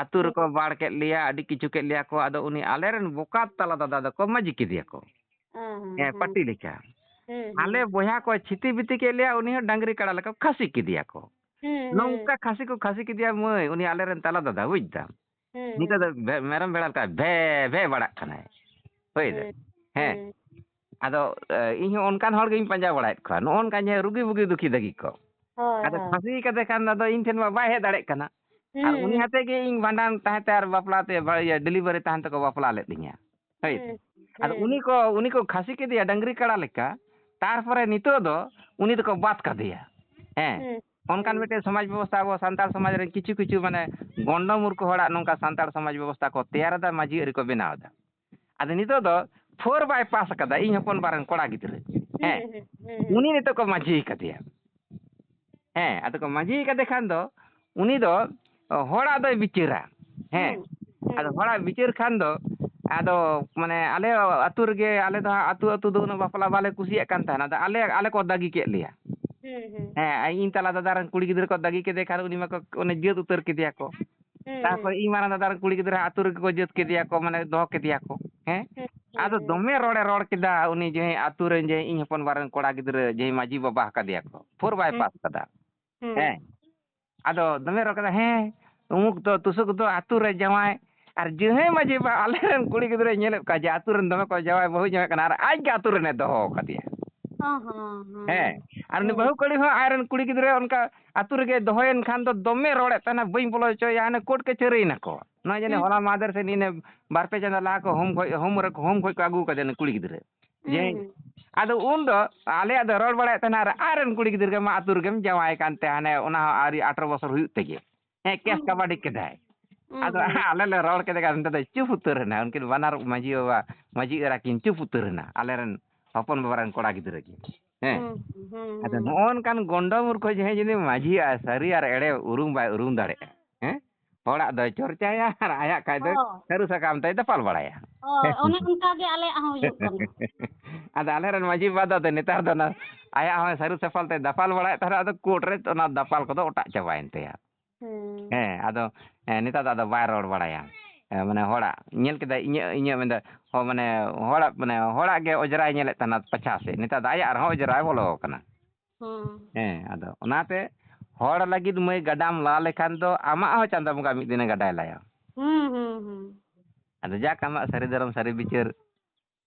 ᱟᱹᱛᱩ ᱦᱩᱸ᱾ ᱨᱮᱠᱚ ᱵᱟᱲ ᱠᱮᱫ ᱞᱮᱭᱟ, ᱟᱹᱰᱤ ᱠᱤᱪᱷᱩ ᱠᱮᱫ ᱞᱮᱭᱟ ᱠᱚ᱾ ᱟᱫᱚ ᱩᱱᱤ ᱟᱞᱮᱨᱮᱱ ᱵᱚᱠᱟ ᱛᱟᱞᱟ ᱫᱟᱫᱟ ᱫᱚᱠᱚ ᱢᱟᱹᱡᱷᱤ ᱠᱮᱫᱮᱭᱟ ᱠᱚ᱾ ᱦᱮᱸ, ᱦᱮᱸ, ᱦᱮᱸ, ᱦᱮᱸ᱾ ᱯᱟᱹᱴᱤ ᱞᱮᱠᱟ᱾ ᱦᱩᱸ, ᱦᱩᱸ᱾ ᱟᱞᱮ ᱵᱚᱭᱦᱟ ᱠᱚ ᱪᱷᱤᱛᱤ ᱵᱤᱛᱤ ᱠᱮᱫ ᱞᱮᱭᱟ, ᱩᱱᱤ ᱦᱚᱸ ᱰᱟᱝᱨᱤ ᱠᱟᱲᱟ ᱞᱮᱠᱟ ᱠᱷᱟᱹᱥᱤ ᱠᱮᱫᱮᱭᱟ ᱠᱚ᱾ ᱦᱩᱸ, ᱦᱩᱸ᱾ ᱱᱚᱝᱠᱟ ᱠᱷᱟᱹᱥᱤ ᱠᱚ ᱠᱷᱟᱹᱥᱤ ᱠᱮᱫᱮᱭᱟ ᱢᱟᱹᱭ, ᱩᱱᱤ ᱟᱞᱮᱨᱮᱱ ᱛᱟᱞᱟ ᱫᱟᱫᱟ, ᱵᱩᱡᱽ ᱫᱟᱢ᱾ ᱦᱩᱸ, ᱱᱤᱛᱚᱜ ᱦᱩᱸ᱾ ᱫᱚ ᱵᱷᱮ-, ᱢᱮᱨᱚᱢ ᱵᱷᱮᱲᱟ ᱞᱮᱠᱟ ᱵᱷᱮ ᱵᱷᱮ ᱵᱟᱲᱟᱜ ᱠᱟᱱᱟᱭ᱾ ᱦᱳᱭ ᱫᱮ᱾ ᱦᱩᱸ, ᱦᱮᱸ᱾ ᱦᱩᱸ᱾ ᱟᱫᱚ, ᱮ, ᱤᱧ ᱦᱚᱸ ᱚᱱᱠᱟᱱ ᱦᱚᱲ ᱜᱤᱧ ᱯᱟᱸᱡᱟ ᱵᱟᱲᱟᱭᱮᱫ ᱠᱚᱣᱟ, ᱱᱚᱜᱼᱚ ᱱᱚᱝᱠᱟ ᱡᱮ ᱨᱩᱜᱤ ᱵᱩᱜᱤ ᱫᱩᱠᱷᱤ ᱫᱟᱹᱜᱤ ᱠᱚ᱾ ᱦᱳᱭ, ᱟᱫᱚ ᱦᱳᱭ᱾ ᱠᱷᱟᱹᱥᱤ ᱠᱟᱫᱮ ᱠᱷᱟᱱ ᱫᱚ ᱟᱫᱚ ᱤᱧ ᱴᱷᱮᱱ ᱢᱟ ᱵᱟᱭ ᱦᱮᱡ ᱫᱟᱲᱮᱭᱟᱜ ᱠᱟᱱᱟ᱾ ᱟᱨ ᱦᱩᱸ, ᱩᱱᱤ ᱦᱩᱸ᱾ ᱟᱛᱮ ᱜᱮ ᱤᱧ ᱵᱷᱟᱸᱰᱟᱱ ᱛᱟᱦᱮᱸ ᱛᱮ ᱟᱨ ᱵᱟᱯᱞᱟ ᱛᱮ ᱵᱟ-, ᱤᱭᱟᱹ, ᱰᱮᱞᱤᱵᱷᱟᱨᱤ ᱛᱟᱦᱮᱱ ᱛᱮᱠᱚ ᱵᱟᱯᱞᱟ ᱞᱮᱫ ᱞᱤᱧᱟ᱾ ᱦᱳᱭ᱾ ᱦᱩᱸ, ᱟᱫᱚ ᱦᱩᱸ᱾ ᱩᱱᱤ ᱠᱚ, ᱩᱱᱤ ᱠᱚ ᱠᱷᱟᱹᱥᱤ ᱠᱮᱫᱮᱭᱟ ᱰᱟᱝᱨᱤ ᱠᱟᱲᱟ ᱞᱮᱠᱟ, ᱛᱟᱨᱯᱚᱨᱮ ᱱᱤᱛᱚᱜ ᱫᱚ ᱩᱱᱤ ᱫᱚᱠᱚ ᱵᱟᱫ ᱠᱟᱫᱮᱭᱟ᱾ ᱦᱮᱸ᱾ ᱦᱩᱸ, ᱚᱱᱠᱟᱱ ᱦᱩᱸ᱾ ᱢᱤᱫᱴᱮᱱ ᱥᱚᱢᱟᱡᱽ ᱵᱮᱵᱚᱥᱛᱷᱟ ᱟᱵᱚ ᱥᱟᱱᱛᱟᱲ ᱥᱚᱢᱟᱡᱽ ᱨᱮᱱ ᱠᱤᱪᱷᱩ ᱠᱤᱪᱷᱩ ᱢᱟᱱᱮ ᱜᱚᱱᱰᱚ ᱢᱩᱨᱠᱷᱚ ᱦᱚᱲᱟᱜ ᱱᱚᱝᱠᱟ ᱥᱟᱱᱛᱟᱲ ᱥᱚᱢᱟᱡᱽ ᱵᱮᱵᱚᱥᱛᱷᱟ ᱠᱚ ᱛᱮᱭᱟᱨ ᱮᱫᱟ, ᱢᱟᱹᱡᱷᱤ ᱟᱹᱨᱤ ᱠᱚ ᱵᱮᱱᱟᱣ ᱮᱫᱟ᱾ ᱟᱫᱚ ᱱᱤᱛᱚᱜ ᱫᱚ ᱯᱷᱳᱨ ᱵᱟᱭ ᱯᱟᱥ ᱟᱠᱟᱫᱟ ᱤᱧ ᱦᱚᱯᱚᱱ ᱵᱟ ᱨᱮᱱ ᱠᱚᱲᱟ ᱜᱤᱫᱽᱨᱟᱹ᱾ ᱦᱮᱸ᱾ ᱦᱩᱸ, ᱦᱩᱸ, ᱦᱩᱸ, ᱦᱩᱸ᱾ ᱩᱱᱤ ᱱᱤᱛᱚᱜ ᱠᱚ ᱢᱟᱹᱡᱷᱤ ᱠᱟᱫᱮᱭᱟ᱾ ᱦᱮᱸ, ᱟᱫᱚ ᱠᱚ ᱢᱟᱹᱡᱷᱤ ᱠᱟᱫᱮ ᱠᱷᱟᱱ ᱫᱚ ᱩᱱᱤ ᱫᱚ ᱦᱚᱲᱟᱜ ᱫᱚᱭ ᱵᱤᱪᱟᱹᱨᱟ᱾ ᱦᱮᱸ᱾ ᱦᱩᱸ, ᱟᱫᱚ ᱦᱩᱸ᱾ ᱦᱚᱲᱟᱜ ᱵᱤᱪᱟᱹᱨ ᱠᱷᱟᱱ ᱫᱚ ᱟᱫᱚ ᱢᱟᱱᱮ ᱟᱞᱮ ᱟᱹᱛᱩ ᱨᱮᱜᱮ, ᱟᱞᱮ ᱫᱚ ᱦᱟᱸᱜ ᱟᱹᱛᱩ ᱟᱹᱛᱩ ᱫᱚ ᱩᱱᱟᱹᱜ ᱵᱟᱯᱞᱟ ᱵᱟᱞᱮ ᱠᱩᱥᱤᱭᱟᱜ ᱠᱟᱱ ᱛᱟᱦᱮᱱᱟ᱾ ᱟᱫᱚ ᱟᱞᱮ, ᱟᱞᱮ ᱠᱚ ᱫᱟᱹᱜᱤ ᱠᱮᱫ ᱞᱮᱭᱟ᱾ ᱦᱩᱸ, ᱦᱩᱸ᱾ ᱦᱮᱸ, ᱤᱧ ᱛᱟᱞᱟ ᱫᱟᱫᱟ ᱨᱮᱱ ᱠᱩᱲᱤ ᱜᱤᱫᱽᱨᱟᱹ ᱠᱚ ᱫᱟᱹᱜᱤ ᱠᱮᱫᱮ ᱠᱷᱟᱱ ᱩᱱᱤ ᱢᱟᱠᱚ ᱚᱱᱮ ᱡᱟᱹᱛ ᱩᱛᱟᱹᱨ ᱠᱮᱫᱮᱭᱟ ᱠᱚ᱾ ᱦᱩᱸ, ᱛᱟᱨᱯᱚᱨ ᱦᱩᱸ᱾ ᱤᱧ ᱢᱟᱨᱟᱝ ᱫᱟᱫᱟ ᱨᱮᱱ ᱠᱩᱲᱤ ᱜᱤᱫᱽᱨᱟᱹ ᱟᱹᱛᱩ ᱨᱮᱜᱮ ᱠᱚ ᱡᱟᱹᱛ ᱠᱮᱫᱮᱭᱟ ᱠᱚ, ᱢᱟᱱᱮ ᱫᱚᱦᱚ ᱠᱮᱫᱮᱭᱟ ᱠᱚ᱾ ᱦᱮᱸ? ᱦᱩᱸ, ᱦᱩᱸ, ᱟᱫᱚ ᱦᱩᱸ᱾ ᱫᱚᱢᱮ ᱨᱚᱲᱮ ᱨᱚᱲ ᱠᱮᱫᱟ ᱩᱱᱤ ᱡᱮ ᱟᱹᱛᱩ ᱨᱮᱱ ᱡᱮ ᱤᱧ ᱦᱚᱯᱚᱱ ᱵᱟ ᱨᱮᱱ ᱠᱚᱲᱟ ᱜᱤᱫᱽᱨᱟᱹ ᱡᱮ ᱢᱟᱹᱡᱷᱤ ᱵᱟᱵᱟ ᱟᱠᱟᱫᱮᱭᱟ ᱠᱚ᱾ ᱯᱷᱳᱨ ᱵᱟᱭ ᱦᱩᱸ᱾ ᱯᱟᱥ ᱠᱟᱫᱟ᱾ ᱦᱩᱸ᱾ ᱦᱮᱸ? ᱟᱫᱚ ᱫᱚᱢᱮ ᱨᱚᱲ ᱠᱮᱫᱟ, "ᱦᱮᱸ, ᱩᱢᱩᱠ ᱫᱚ ᱛᱩᱥᱩᱠ ᱫᱚ ᱟᱹᱛᱩ ᱨᱮ ᱡᱟᱶᱟᱭ, ᱟᱨ ᱡᱟᱹᱦᱟᱹᱭ ᱢᱟᱹᱡᱷᱤ ᱵᱟ ᱟᱞᱮ ᱨᱮᱱ ᱠᱩᱲᱤ ᱜᱤᱫᱽᱨᱟᱹᱭ ᱧᱮᱞᱮᱫ ᱠᱚᱣᱟ ᱡᱮ ᱟᱹᱛᱩ ᱨᱮᱱ ᱫᱚᱢᱮ ᱠᱚ ᱡᱟᱶᱟᱭ ᱵᱟᱹᱦᱩ ᱡᱟᱶᱟᱭ ᱠᱟᱱᱟ, ᱟᱨ ᱟᱡ ᱜᱮ ᱟᱹᱛᱩ ᱨᱮᱱᱮ ᱫᱚᱦᱚ ᱟᱠᱟᱫᱮᱭᱟ᱾" ᱦᱚᱸ, ᱦᱚᱸ, ᱦᱚᱸ᱾ ᱦᱮᱸ, ᱟᱨ ᱩᱱᱤ ᱦᱩᱸ᱾ ᱵᱟᱹᱦᱩ ᱠᱩᱲᱤ ᱦᱚᱸ ᱟᱡ ᱨᱮᱱ ᱠᱩᱲᱤ ᱜᱤᱫᱽᱨᱟᱹ ᱚᱱᱠᱟ ᱟᱹᱛᱩ ᱨᱮᱜᱮ ᱫᱚᱦᱚᱭᱮᱱ ᱠᱷᱟᱱ ᱫᱚ ᱫᱚᱢᱮ ᱨᱚᱲᱮᱫ ᱛᱟᱦᱮᱱᱟ, ᱵᱟᱹᱧ ᱵᱚᱞᱚ ᱦᱚᱪᱚᱭᱟ, ᱦᱟᱱᱮ ᱠᱳᱨᱴ ᱠᱟᱹᱪᱷᱟᱹᱨᱤᱭᱮᱱᱟ ᱠᱚ᱾ ᱱᱚᱜᱼᱚᱭ ᱡᱮ ᱦᱩᱸ᱾ ᱦᱚᱞᱟ ᱢᱟᱦᱫᱮᱨ ᱥᱮᱫ ᱤᱱᱟᱹ ᱵᱟᱨ ᱯᱮ ᱪᱟᱸᱫᱳ ᱞᱟᱦᱟ ᱠᱚ ᱦᱳᱢ ᱠᱷᱚᱡ, ᱦᱳᱢ ᱨᱮ, ᱦᱳᱢ ᱠᱷᱚᱡ ᱠᱚ ᱟᱹᱜᱩ ᱠᱟᱫᱮᱭᱟ ᱩᱱᱤ ᱠᱩᱲᱤ ᱜᱤᱫᱽᱨᱟᱹ᱾ ᱡᱮ ᱦᱩᱸ, ᱦᱩᱸ᱾ ᱟᱫᱚ ᱩᱱ ᱫᱚ ᱟᱞᱮᱭᱟᱜ ᱫᱚ ᱨᱚᱲ ᱵᱟᱲᱟᱭᱮᱫ ᱛᱟᱦᱮᱱᱟ, ᱟᱨ ᱟᱡ ᱨᱮᱱ ᱠᱩᱲᱤ ᱜᱤᱫᱽᱨᱟᱹ ᱜᱮ ᱢᱟ ᱟᱹᱛᱩ ᱨᱮᱜᱮᱢ ᱡᱟᱶᱟᱭ ᱠᱟᱱ ᱛᱮ, ᱦᱟᱱᱮ ᱚᱱᱟ ᱦᱚᱸ ᱟᱹᱣᱨᱤ ᱟᱴᱷᱨᱚ ᱵᱚᱥᱚᱨ ᱦᱩᱭᱩᱜ ᱛᱮᱜᱮ᱾ ᱦᱮᱸ, ᱠᱮᱥ ᱦᱩᱸ᱾ ᱠᱟᱵᱟᱰᱤ ᱠᱮᱫᱟᱭ᱾ ᱦᱩᱸ, ᱟᱫᱚ ᱦᱩᱸ᱾ ᱟᱞᱮ ᱞᱮ ᱨᱚᱲ ᱠᱮᱫᱟ, ᱱᱚᱛᱮ ᱫᱚ ᱪᱩᱯ ᱩᱛᱟᱹᱨ ᱮᱱᱟ᱾ ᱩᱱᱠᱤᱱ ᱵᱟᱱᱟᱨ ᱢᱟᱹᱡᱷᱤ ᱵᱟᱵᱟ, ᱢᱟᱹᱡᱷᱤ ᱮᱨᱟ ᱠᱤᱱ ᱪᱩᱯ ᱩᱛᱟᱹᱨ ᱮᱱᱟ, ᱟᱞᱮ ᱨᱮᱱ ᱦᱚᱯᱚᱱ ᱵᱟᱵᱟ ᱨᱮᱱ ᱠᱚᱲᱟ ᱜᱤᱫᱽᱨᱟᱹ ᱠᱤᱱ᱾ ᱦᱮᱸ᱾ ᱦᱩᱸ, ᱦᱩᱸ, ᱟᱫᱚ ᱦᱩᱸ᱾ ᱱᱚᱜᱼᱚ ᱱᱚᱝᱠᱟᱱ ᱜᱚᱱᱰᱚ ᱢᱩᱨᱠᱷᱚ ᱡᱟᱦᱟᱸᱭ ᱡᱩᱫᱤ ᱢᱟᱹᱡᱷᱤᱭᱟᱜᱼᱟ, ᱥᱟᱹᱨᱤ ᱟᱨ ᱮᱲᱮ ᱩᱨᱩᱢ ᱵᱟᱭ ᱩᱨᱩᱢ ᱫᱟᱲᱮᱭᱟᱜᱼᱟ, ᱦᱮᱸ? ᱦᱚᱲᱟᱜ ᱫᱚᱭ ᱪᱚᱨᱪᱟᱭᱟ ᱟᱨ ᱟᱭᱟᱜ ᱠᱷᱟᱡ ᱫᱚ ᱦᱳᱭ᱾ ᱥᱟᱹᱨᱩ ᱥᱟᱠᱟᱢ ᱛᱮᱭ ᱫᱟᱯᱟᱞ ᱵᱟᱲᱟᱭᱟ᱾ ᱦᱳᱭ, ᱚᱱᱮ ᱚᱱᱠᱟ ᱜᱮ ᱟᱞᱮᱭᱟᱜ ᱦᱚᱸ ᱦᱩᱭᱩᱜ ᱠᱟᱱᱟ᱾ ᱟᱫᱚ ᱟᱞᱮᱨᱮᱱ ᱢᱟᱹᱡᱷᱤ ᱵᱟᱵᱟ ᱫᱚ ᱱᱮᱛᱟᱨ ᱫᱚ ᱚᱱᱟ ᱟᱭᱟᱜ ᱦᱚᱸ ᱥᱟᱹᱨᱩ ᱥᱟᱯᱷᱟᱞ ᱛᱮᱭ ᱫᱟᱯᱟᱞ ᱵᱟᱲᱟᱭᱮᱫ ᱛᱟᱦᱮᱱᱟ, ᱟᱫᱚ ᱠᱳᱨᱴ ᱨᱮ ᱚᱱᱟ ᱫᱟᱯᱟᱞ ᱠᱚᱫᱚ ᱚᱴᱟᱜ ᱪᱟᱵᱟᱭᱮᱱ ᱛᱟᱭᱟ᱾ ᱦᱮᱸ᱾ ᱦᱮᱸ, ᱟᱫᱚ, ᱦᱮᱸ, ᱱᱮᱛᱟᱨ ᱫᱚ ᱟᱫᱚ ᱵᱟᱭ ᱨᱚᱲ ᱵᱟᱲᱟᱭᱟ᱾ ᱦᱮᱸ, ᱢᱟᱱᱮ ᱦᱚᱲᱟᱜ ᱧᱮᱞ ᱠᱮᱫᱟᱭ, ᱤᱧᱟᱹᱜ, ᱤᱧᱟᱹᱜ ᱢᱮᱱᱫᱟ, ᱦᱚᱸ, ᱢᱟᱱᱮ ᱦᱚᱲᱟᱜ, ᱢᱟᱱᱮ ᱦᱚᱲᱟᱜ ᱜᱮ ᱚᱡᱽᱨᱟᱭ ᱧᱮᱞᱮᱫ ᱛᱟᱦᱮᱱᱟ ᱯᱟᱪᱷᱟ ᱥᱮᱫ, ᱱᱮᱛᱟᱨ ᱫᱚ ᱟᱭᱟᱜ ᱨᱮᱦᱚᱸ ᱚᱡᱽᱨᱟᱭ ᱵᱚᱞᱚ ᱟᱠᱟᱱᱟ᱾ ᱦᱮᱸ᱾ ᱦᱮᱸ, ᱟᱫᱚ ᱚᱱᱟᱛᱮ ᱦᱚᱲ ᱞᱟᱹᱜᱤᱫ ᱢᱟᱹᱭ ᱜᱟᱰᱟᱢ ᱞᱟ ᱞᱮᱠᱷᱟᱱ ᱫᱚ ᱟᱢᱟᱜ ᱦᱚᱸ ᱪᱟᱸᱫᱚ ᱵᱚᱸᱜᱟ ᱢᱤᱫ ᱫᱤᱱᱮ ᱜᱟᱰᱟᱭ ᱞᱟᱭᱟ᱾ ᱦᱩᱸ, ᱦᱩᱸ, ᱦᱩᱸ᱾ ᱟᱫᱚ ᱡᱟᱠ, ᱟᱢᱟᱜ ᱥᱟᱹᱨᱤ ᱫᱷᱚᱨᱚᱢ ᱥᱟᱹᱨᱤ ᱵᱤᱪᱟᱹᱨ,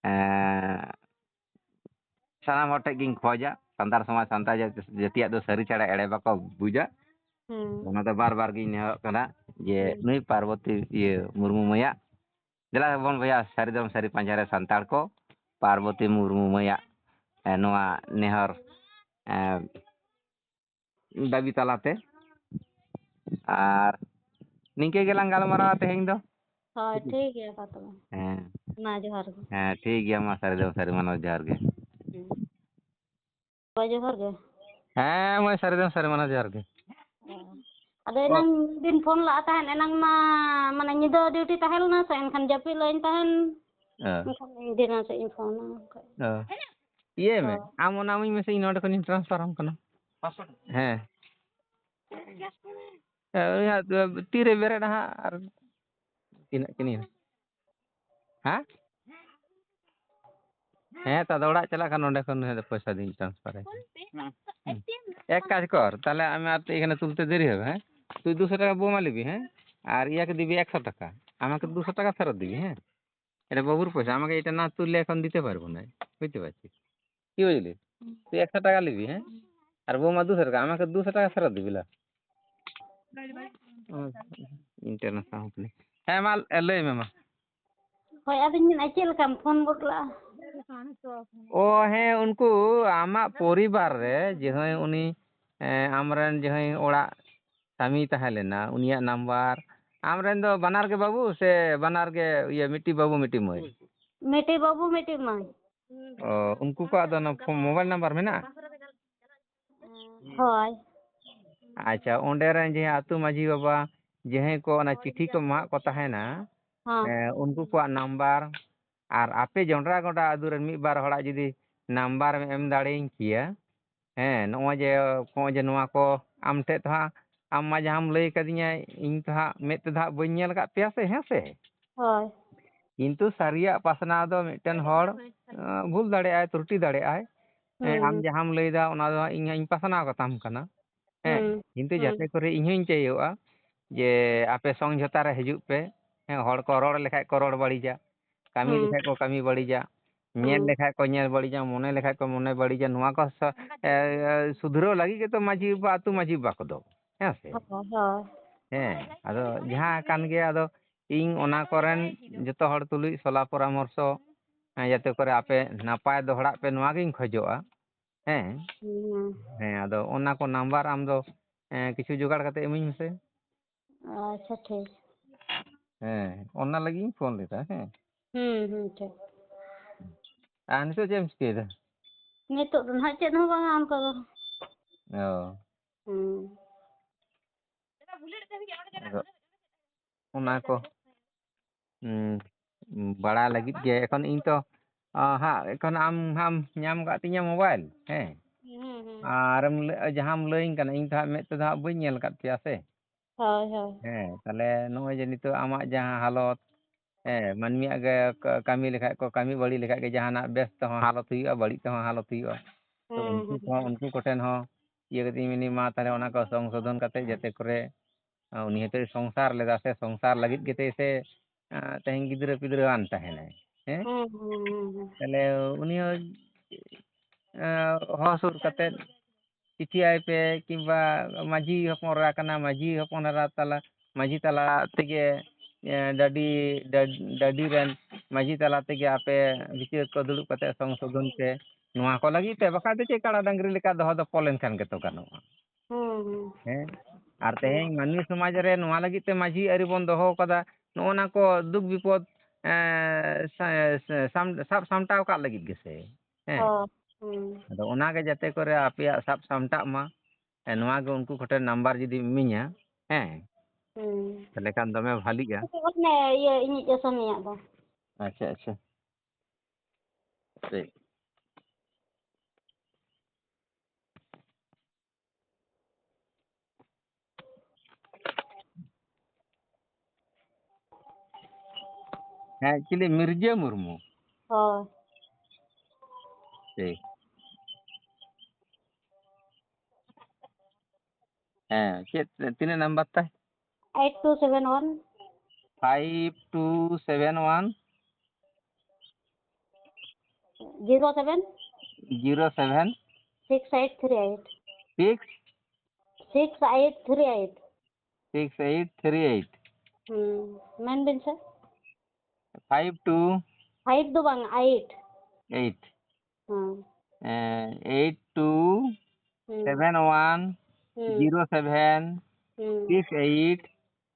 ᱮᱸ, ᱥᱟᱱᱟᱢ ᱦᱚᱲ ᱴᱷᱮᱱ ᱜᱤᱧ ᱠᱷᱚᱡᱟ, ᱥᱟᱱᱛᱟᱲ ᱥᱚᱢᱟᱡᱽ, ᱥᱟᱱᱛᱟᱲ ᱡᱟᱹᱛ-, ᱡᱟᱹᱛᱤᱭᱟᱜ ᱫᱚ ᱥᱟᱹᱨᱤ ᱪᱷᱟᱲᱟ ᱮᱲᱮ ᱵᱟᱠᱚ ᱵᱩᱡᱟ᱾ ᱦᱩᱸ᱾ ᱚᱱᱟ ᱫᱚ ᱵᱟᱨ ᱵᱟᱨ ᱜᱤᱧ ᱱᱮᱦᱚᱨᱚᱜ ᱠᱟᱱᱟ ᱡᱮ ᱦᱩᱸ᱾ ᱱᱩᱭ ᱯᱟᱨᱵᱚᱛᱤ, ᱤᱭᱟᱹ, ᱢᱩᱨᱢᱩ ᱢᱟᱹᱭᱟᱜ ᱫᱮᱞᱟ ᱵᱚᱱ ᱵᱚᱭᱦᱟ, ᱥᱟᱹᱨᱤ ᱫᱚᱢ ᱥᱟᱹᱨᱤ ᱯᱟᱸᱡᱟ ᱨᱮ ᱥᱟᱱᱛᱟᱲ ᱠᱚ, ᱯᱟᱨᱵᱚᱛᱤ ᱢᱩᱨᱢᱩ ᱢᱟᱹᱭᱟᱜ, ᱮ, ᱱᱚᱣᱟ ᱱᱮᱦᱚᱨ, ᱮ, ᱫᱟᱹᱵᱤ ᱛᱟᱞᱟᱛᱮ᱾ ᱟᱨ ᱱᱤᱝᱠᱟᱹ ᱜᱮᱞᱟᱝ ᱜᱟᱞᱢᱟᱨᱟᱣᱟ ᱛᱮᱦᱮᱧ ᱫᱚ᱾ ᱦᱳᱭ, ᱴᱷᱤᱠ ᱜᱮᱭᱟ ᱢᱟ ᱛᱚᱵᱮ᱾ ᱦᱮᱸ᱾ ᱢᱟ ᱡᱚᱦᱟᱨ ᱜᱮ᱾ ᱦᱮᱸ, ᱴᱷᱤᱠ ᱜᱮᱭᱟ, ᱢᱟ ᱥᱟᱹᱨᱤ ᱫᱚᱢ ᱥᱟᱹᱨᱤ ᱢᱟᱱᱟᱣ ᱡᱚᱦᱟᱨ ᱜᱮ᱾ ᱦᱩᱸ᱾ ᱦᱳᱭ, ᱡᱚᱦᱟᱨ ᱜᱮ᱾ ᱦᱮᱸ, ᱢᱟᱹᱭ, ᱥᱟᱹᱨᱤ ᱫᱚᱢ ᱥᱟᱹᱨᱤ ᱢᱟᱱᱟᱣ ᱡᱚᱦᱟᱨ ᱜᱮ᱾ ᱟᱫᱚ ᱚ᱾ ᱮᱱᱟᱝ ᱢᱤᱫ ᱫᱤᱱ ᱯᱷᱳᱱ ᱞᱟᱜ ᱛᱟᱦᱮᱸᱫ, ᱮᱱᱟᱝ ᱢᱟ ᱢᱟᱱᱮ ᱧᱤᱫᱟᱹ ᱰᱤᱭᱩᱴᱤ ᱛᱟᱦᱮᱸ ᱞᱮᱱᱟ ᱥᱮ, ᱮᱱᱠᱷᱟᱱ ᱡᱟᱹᱯᱤᱫ ᱞᱟᱜ ᱤᱧ ᱛᱟᱦᱮᱸᱱ, ᱚ᱾ ᱮᱱᱠᱷᱟᱱ ᱤᱧ ᱫᱤᱱ ᱥᱮᱫ ᱤᱧ ᱯᱷᱳᱱᱟ ᱚᱱᱠᱟ᱾ ᱚ᱾ ᱤᱭᱟᱹᱭ ᱢᱮ, ᱦᱳᱭ᱾ ᱟᱢ ᱚᱱᱟ ᱤᱢᱟᱹᱧ ᱢᱮᱥᱮ, ᱤᱧ ᱱᱚᱰᱮ ᱠᱷᱚᱱᱤᱧ transfer ᱟᱢ ᱠᱟᱱᱟ᱾ ᱦᱮᱸ᱾ ᱦᱮᱸ, ᱩᱱᱤ ᱦᱟᱸᱜ ᱛᱤᱨᱮ ᱵᱮᱨᱮᱫ ᱦᱟᱸᱜ ᱟᱨ ᱛᱤᱱᱟᱹᱜ ᱠᱤᱱ ᱤᱭᱟᱹ? ᱦᱮᱸ? ᱦᱮᱸ, ᱛᱚ, ᱟᱫᱚ ᱚᱲᱟᱜ ᱪᱟᱞᱟᱜ ᱠᱷᱟᱱ ᱱᱚᱸᱰᱮ ᱠᱷᱚᱱ ᱯᱚᱭᱥᱟ ᱫᱩᱧ transfer ᱟᱭ᱾ ᱦᱩᱸ᱾ এক কাজ কর, তাহলে আমি আর তো এখানে তুলতে দেরি হবে, হ্যাঁ? তুই দুশো টাকা বৌমা নিবি, হ্যাঁ? আর ইয়াকে দিবি একশো টাকা, আমাকে দুশো টাকা ফেরত দিবি, হ্যাঁ? এটা বাবুর পয়সা, আমাকে এটা না তুললে এখন দিতে পারবো না, বুঝতে পারছিস? কি বুঝলি? তুই একশো টাকা নিবি, হ্যাঁ? আর বৌমা দুশো টাকা, আমাকে দুশো টাকা ফেরত দিবি, লা। International company. ᱦᱮᱸ, ᱢᱟ, ᱞᱟᱹᱭ ᱢᱮ, ᱢᱟ᱾ ᱦᱳᱭ, ᱟᱫᱚᱧ ᱢᱮᱱᱮᱫᱼᱟ, ᱪᱮᱫ ᱞᱮᱠᱟᱢ ᱯᱷᱳᱱ ᱜᱚᱫ ᱞᱮᱫᱼᱟ? ᱚ, ᱦᱮᱸ, ᱩᱱᱠᱩ ᱟᱢᱟᱜ ᱯᱚᱨᱤᱵᱟᱨ ᱨᱮ ᱡᱟᱦᱟᱸᱭ ᱩᱱᱤ, ᱮ, ᱟᱢᱨᱮᱱ ᱡᱟᱦᱟᱸᱭ ᱚᱲᱟᱜ ᱥᱟᱢᱤ ᱛᱟᱦᱮᱸ ᱞᱮᱱᱟ, ᱩᱱᱤᱭᱟᱜ ᱱᱟᱢᱵᱟᱨ, ᱟᱢᱨᱮᱱ ᱫᱚ ᱵᱟᱱᱟᱨ ᱜᱮ ᱵᱟᱹᱵᱩ ᱥᱮ ᱵᱟᱱᱟᱨ ᱜᱮ, ᱤᱭᱟᱹ, ᱢᱤᱫᱴᱤᱡ ᱵᱟᱹᱵᱩ, ᱢᱤᱫᱴᱤᱡ ᱢᱟᱹᱭ? ᱢᱤᱫᱴᱤᱡ ᱵᱟᱹᱵᱩ, ᱢᱤᱫᱴᱤᱡ ᱢᱟᱹᱭ᱾ ᱚ, ᱩᱱᱠᱩ ᱠᱚᱣᱟᱜ ᱫᱚ ᱚᱱᱟ ᱯᱷᱳᱱ, mobile number ᱢᱮᱱᱟᱜᱼᱟ? ᱦᱳᱭ᱾ ᱟᱪᱪᱷᱟ, ᱚᱸᱰᱮ ᱨᱮᱱ ᱡᱮ ᱟᱹᱛᱩ ᱢᱟᱹᱡᱷᱤ ᱵᱟᱵᱟ, ᱡᱟᱦᱟᱸᱭ ᱠᱚ ᱚᱱᱟ ᱪᱤᱴᱷᱤ ᱠᱚ ᱮᱢᱟᱜ ᱠᱚ ᱛᱟᱦᱮᱱᱟ, ᱦᱚᱸ᱾ ᱮᱸ, ᱩᱱᱠᱩ ᱠᱚᱣᱟᱜ ᱱᱟᱢᱵᱟᱨ, ᱟᱨ ᱟᱯᱮ ᱡᱚᱱᱰᱨᱟ ᱜᱚᱰᱟ ᱟᱹᱛᱩ ᱨᱮᱱ ᱢᱤᱫ ᱵᱟᱨ ᱦᱚᱲᱟᱜ ᱡᱩᱫᱤ ᱱᱟᱢᱵᱟᱨ ᱮᱢ ᱮᱢ ᱫᱟᱲᱮᱭᱟᱹᱧ ᱠᱮᱭᱟ, ᱦᱮᱸ, ᱱᱚᱜᱼᱚᱭ ᱡᱮ, ᱱᱚᱜᱼᱚᱭ ᱡᱮ ᱱᱚᱣᱟ ᱠᱚ ᱟᱢ ᱴᱷᱮᱡ ᱫᱚ ᱦᱟᱸᱜ, ᱟᱢ ᱢᱟ ᱡᱟᱦᱟᱸᱢ ᱞᱟᱹᱭ ᱠᱟᱫᱤᱧᱟ, ᱤᱧ ᱛᱚ ᱦᱟᱸᱜ ᱢᱮᱫ ᱛᱮᱫᱚ ᱦᱟᱸᱜ ᱵᱟᱹᱧ ᱧᱮᱞ ᱟᱠᱟᱫ ᱯᱮᱭᱟ ᱥᱮ, ᱦᱮᱸ ᱥᱮ? ᱦᱳᱭ᱾ ᱠᱤᱱᱛᱩ ᱥᱟᱹᱨᱤᱭᱟᱜ ᱯᱟᱥᱱᱟᱣ ᱫᱚ ᱢᱤᱫᱴᱮᱱ ᱦᱚᱲ, ᱟᱸ, ᱵᱷᱩᱞ ᱫᱟᱲᱮᱭᱟᱜᱼᱟᱭ, ᱛᱨᱩᱴᱤ ᱫᱟᱲᱮᱭᱟᱜᱼᱟᱭ᱾ ᱦᱮᱸ, ᱟᱢ ᱦᱩᱸ᱾ ᱡᱟᱦᱟᱸᱢ ᱞᱟᱹᱭᱫᱟ, ᱚᱱᱟ ᱫᱚ ᱦᱟᱸᱜ ᱤᱧ ᱦᱟᱸᱜ ᱤᱧ ᱯᱟᱥᱱᱟᱣ ᱠᱟᱛᱟᱢ ᱠᱟᱱᱟ᱾ ᱦᱮᱸ, ᱦᱩᱸ, ᱠᱤᱱᱛᱩ ᱦᱩᱸ᱾ ᱡᱟᱛᱮ ᱠᱚᱨᱮ ᱤᱧ ᱦᱚᱸᱧ ᱪᱟᱹᱭᱚᱜᱼᱟ ᱡᱮ ᱟᱯᱮ ᱥᱚᱝᱡᱷᱚᱛᱟ ᱨᱮ ᱦᱤᱡᱩᱜ ᱯᱮ᱾ ᱦᱮᱸ, ᱦᱚᱲ ᱠᱚ ᱨᱚᱲ ᱞᱮᱠᱷᱟᱡ ᱠᱚ ᱨᱚᱲ ᱵᱟᱹᱲᱤᱡᱟ, ᱠᱟᱹᱢᱤ ᱦᱩᱸ᱾ ᱞᱮᱠᱷᱟᱡ ᱠᱚ ᱠᱟᱹᱢᱤ ᱵᱟᱹᱲᱤᱡᱟ, ᱧᱮᱞ ᱦᱩᱸ᱾ ᱞᱮᱠᱷᱟᱡ ᱠᱚ ᱧᱮᱞ ᱵᱟᱹᱲᱤᱡᱟ, ᱢᱚᱱᱮ ᱞᱮᱠᱷᱟᱡ ᱠᱚ ᱢᱚᱱᱮ ᱵᱟᱹᱲᱤᱡᱟ᱾ ᱱᱚᱣᱟ ᱠᱚ ᱥᱟ-, ᱮ, ᱮ, ᱥᱩᱫᱷᱨᱟᱹᱣ ᱞᱟᱹᱜᱤᱫ ᱜᱮᱛᱚ ᱢᱟᱹᱡᱷᱤ ᱵᱟᱵᱟ, ᱟᱹᱛᱩ ᱢᱟᱹᱡᱷᱤ ᱵᱟᱵᱟ ᱠᱚᱫᱚ, ᱦᱮᱸ ᱥᱮ? ᱦᱳᱭ, ᱦᱳᱭ᱾ ᱦᱮᱸ, ᱟᱫᱚ ᱡᱟᱦᱟᱸ ᱠᱟᱱ ᱜᱮ, ᱟᱫᱚ ᱤᱧ ᱚᱱᱟ ᱠᱚᱨᱮᱱ ᱡᱚᱛᱚ ᱦᱚᱲ ᱛᱩᱞᱩᱡ ᱥᱚᱞᱟ ᱯᱚᱨᱟᱢᱚᱨᱥᱚ, ᱦᱮᱸ, ᱡᱟᱛᱮ ᱠᱚᱨᱮ ᱟᱯᱮ ᱱᱟᱯᱟᱭ ᱫᱚᱦᱲᱟᱜ ᱯᱮ, ᱱᱚᱣᱟ ᱜᱤᱧ ᱠᱷᱚᱡᱚᱜᱼᱟ᱾ ᱦᱮᱸ᱾ ᱦᱩᱸ, ᱦᱩᱸ᱾ ᱦᱮᱸ, ᱟᱫᱚ ᱚᱱᱟ ᱠᱚ ᱱᱟᱢᱵᱟᱨ ᱟᱢ ᱫᱚ, ᱮᱸ, ᱠᱤᱪᱷᱩ ᱡᱚᱜᱟᱲ ᱠᱟᱛᱮ ᱤᱢᱟᱹᱧ ᱢᱮᱥᱮ᱾ ᱟᱪᱪᱷᱟ, ᱴᱷᱤᱠ᱾ ᱦᱮᱸ, ᱚᱱᱟ ᱞᱟᱹᱜᱤᱫ ᱤᱧ ᱯᱷᱳᱱ ᱞᱮᱫᱟ, ᱦᱮᱸ᱾ ᱦᱩᱸ, ᱦᱩᱸ, ᱴᱷᱤᱠ᱾ ᱟᱨ ᱱᱤᱛᱚᱜ ᱪᱮᱫ ᱮᱢ ᱪᱤᱠᱟᱹᱭᱮᱫᱟ? ᱱᱤᱛᱚᱜ ᱫᱚ ᱱᱟᱦᱟᱜ ᱪᱮᱫ ᱦᱚᱸ ᱵᱟᱝᱟ ᱚᱱᱠᱟ ᱫᱚ᱾ ᱚ᱾ ᱦᱩᱸ᱾ ᱟᱫᱚ ᱚᱱᱟ ᱠᱚ, ᱩᱸ, ᱵᱟᱲᱟᱭ ᱞᱟᱹᱜᱤᱫ ᱜᱮ᱾ ᱮᱠᱷᱚᱱ ᱤᱧ ᱛᱚ, ᱟ, ᱦᱟᱸᱜ, ᱮᱠᱷᱚᱱ ᱟᱢ ᱦᱟᱸᱜ ᱮᱢ ᱧᱟᱢ ᱠᱟᱜ ᱛᱤᱧᱟᱹ ᱢᱳᱵᱟᱭᱤᱞ, ᱦᱮᱸ? ᱦᱩᱸ, ᱦᱩᱸ, ᱦᱩᱸ᱾ ᱟᱨᱮᱢ ᱞᱟᱹ-, ᱡᱟᱦᱟᱸᱢ ᱞᱟᱹᱭᱟᱹᱧ ᱠᱟᱱᱟ, ᱤᱧ ᱛᱚ ᱦᱟᱸᱜ ᱢᱮᱫ ᱛᱮᱫᱚ ᱦᱟᱸᱜ ᱵᱟᱹᱧ ᱧᱮᱞ ᱟᱠᱟᱫ ᱯᱮᱭᱟ ᱥᱮ᱾ ᱦᱳᱭ, ᱦᱳᱭ᱾ ᱦᱮᱸ, ᱛᱟᱦᱞᱮ ᱱᱚᱜᱼᱚᱭ ᱡᱮ ᱱᱤᱛᱚᱜ ᱟᱢᱟᱜ ᱡᱟᱦᱟᱸ ᱦᱟᱞᱚᱛ, ᱦᱮᱸ, ᱢᱟᱹᱱᱢᱤᱭᱟᱜ ᱜᱮ ᱠᱟ-, ᱠᱟᱹᱢᱤ ᱞᱮᱠᱷᱟᱡ ᱠᱚ, ᱠᱟᱹᱢᱤ ᱵᱟᱹᱲᱤᱡ ᱞᱮᱠᱷᱟᱡ ᱜᱮ ᱡᱟᱦᱟᱱᱟᱜ ᱵᱮᱥ ᱛᱮᱦᱚᱸ ᱦᱟᱞᱚᱛ ᱦᱩᱭᱩᱜᱼᱟ, ᱵᱟᱹᱲᱤᱡ ᱛᱮᱦᱚᱸ ᱦᱟᱞᱚᱛ ᱦᱩᱭᱩᱜᱼᱟ᱾ ᱛᱚ ᱦᱩᱸ, ᱩᱱᱠᱩ ᱦᱩᱸ, ᱠᱚᱦᱚᱸ, ᱦᱩᱸ᱾ ᱩᱱᱠᱩ ᱠᱚᱴᱷᱮᱱ ᱦᱚᱸ ᱤᱭᱟᱹ ᱠᱟᱛᱮᱧ ᱢᱮᱱᱫᱟᱹᱧ, ᱢᱟ ᱛᱟᱦᱞᱮ ᱚᱱᱟ ᱠᱚ ᱥᱚᱝᱥᱳᱫᱷᱚᱱ ᱠᱟᱛᱮ ᱡᱟᱛᱮ ᱠᱚᱨᱮ, ᱟ, ᱩᱱᱤ ᱦᱚᱭᱛᱳᱭ ᱥᱚᱝᱥᱟᱨ ᱞᱮᱫᱟ ᱥᱮ ᱥᱚᱝᱥᱟᱨ ᱞᱟᱹᱜᱤᱫ ᱜᱮᱛᱮ ᱥᱮ, ᱟ, ᱛᱮᱦᱮᱧ ᱜᱤᱫᱽᱨᱟᱹ ᱯᱤᱫᱽᱨᱟᱹᱣᱟᱱ ᱛᱟᱦᱮᱱᱟᱭ, ᱦᱮᱸ? ᱦᱩᱸ, ᱦᱩᱸ, ᱦᱩᱸ, ᱦᱩᱸ᱾ ᱛᱟᱦᱞᱮ ᱩᱱᱤ ᱦᱚᱸ, ᱟ, ᱦᱚᱦᱚ ᱥᱩᱨ ᱠᱟᱛᱮ ᱪᱤᱴᱷᱤ ᱟᱭ ᱯᱮ, ᱠᱤᱝᱵᱟ ᱢᱟᱹᱡᱷᱤ ᱦᱚᱯᱚᱱ ᱮᱨᱟ ᱠᱟᱱᱟ, ᱢᱟᱹᱡᱷᱤ ᱦᱚᱯᱚᱱ ᱮᱨᱟ ᱛᱟᱞᱟ, ᱢᱟᱹᱡᱷᱤ ᱛᱟᱞᱟ ᱛᱮᱜᱮ, ᱮ, ᱰᱟᱹᱰᱤ, ᱰᱟᱹ-, ᱰᱟᱹᱰᱤ ᱨᱮᱱ ᱢᱟᱹᱡᱷᱤ ᱛᱟᱞᱟ ᱛᱮᱜᱮ ᱟᱯᱮ ᱵᱤᱪᱟᱹᱨ ᱠᱚ ᱫᱩᱲᱩᱵ ᱠᱟᱛᱮ ᱥᱚᱝᱥᱳᱫᱷᱚᱱ ᱯᱮ᱾ ᱱᱚᱣᱟ ᱠᱚ ᱞᱟᱹᱜᱤᱫ ᱛᱮ, ᱵᱟᱠᱷᱟᱡ ᱫᱚ ᱪᱮᱫ ᱠᱟᱲᱟ ᱰᱟᱝᱨᱤ ᱞᱮᱠᱟ ᱫᱚᱦᱚ ᱫᱚᱯᱚᱞ ᱞᱮᱱᱠᱷᱟᱱ ᱜᱮᱛᱚ ᱜᱟᱱᱚᱜᱼᱟ᱾ ᱦᱩᱸ, ᱦᱩᱸ᱾ ᱦᱮᱸ? ᱟᱨ ᱦᱩᱸ᱾ ᱛᱮᱦᱮᱧ ᱢᱟᱹᱱᱢᱤ ᱥᱚᱢᱟᱡᱽ ᱨᱮ ᱱᱚᱣᱟ ᱞᱟᱹᱜᱤᱫ ᱛᱮ ᱢᱟᱹᱡᱷᱤ ᱟᱹᱨᱤ ᱵᱚᱱ ᱫᱚᱦᱚ ᱠᱟᱫᱟ, ᱱᱚᱜᱼᱚ ᱱᱟ ᱠᱚ ᱫᱩᱠ ᱵᱤᱯᱚᱫ, ᱮ, ᱥᱟ-, ᱥᱟ-, ᱥᱟᱢ-, ᱥᱟᱵ ᱥᱟᱢᱴᱟᱣ ᱠᱟᱜ ᱞᱟᱹᱜᱤᱫ ᱜᱮᱥᱮ᱾ ᱦᱮᱸ? ᱦᱳᱭ, ᱦᱩᱸ᱾ ᱟᱫᱚ ᱚᱱᱟ ᱜᱮ ᱡᱟᱛᱮ ᱠᱚᱨᱮ ᱟᱯᱮᱭᱟᱜ ᱥᱟᱵ ᱥᱟᱢᱴᱟᱜ ᱢᱟ᱾ ᱦᱮᱸ, ᱱᱚᱣᱟ ᱜᱮ ᱩᱱᱠᱩ ᱠᱚᱴᱷᱮᱱ ᱱᱟᱢᱵᱟᱨ ᱡᱩᱫᱤᱢ ᱤᱢᱟᱹᱧᱟ, ᱦᱮᱸ, ᱦᱩᱸ᱾ ᱛᱟᱦᱚᱞᱮ ᱠᱷᱟᱱ ᱫᱚᱢᱮ ᱵᱷᱟᱞᱤᱜᱼᱟ᱾ ᱚᱱᱮ ᱤᱭᱟᱹ ᱤᱧᱤᱡ ᱟᱥᱟᱢᱤᱭᱟᱜ ᱫᱚ᱾ ᱟᱪᱪᱷᱟ, ᱟᱪᱪᱷᱟ᱾ ᱴᱷᱤᱠ᱾ ᱦᱮᱸ, ᱪᱤᱞᱤ? ᱢᱤᱨᱡᱟᱹ ᱢᱩᱨᱢᱩ? ᱦᱳᱭ᱾ ᱴᱷᱤᱠ᱾ ᱦᱮᱸ, ᱪᱮᱫ, ᱛᱤᱱᱟᱹᱜ ᱱᱟᱢᱵᱟᱨ ᱛᱟᱭ? Eight two seven one. Five two seven one. Zero seven. Zero seven. Six eight three eight. Six. Six eight three eight. Six eight three eight. ᱦᱩᱸ, ᱢᱮᱱ ᱵᱤᱱ ᱥᱮ? Five two. Five ᱫᱚ ᱵᱟᱝ, eight. Eight. ᱦᱩᱸ᱾ ᱮᱸ, eight two ᱦᱩᱸ᱾ seven one ᱦᱩᱸ᱾ zero seven ᱦᱩᱸ᱾ six eight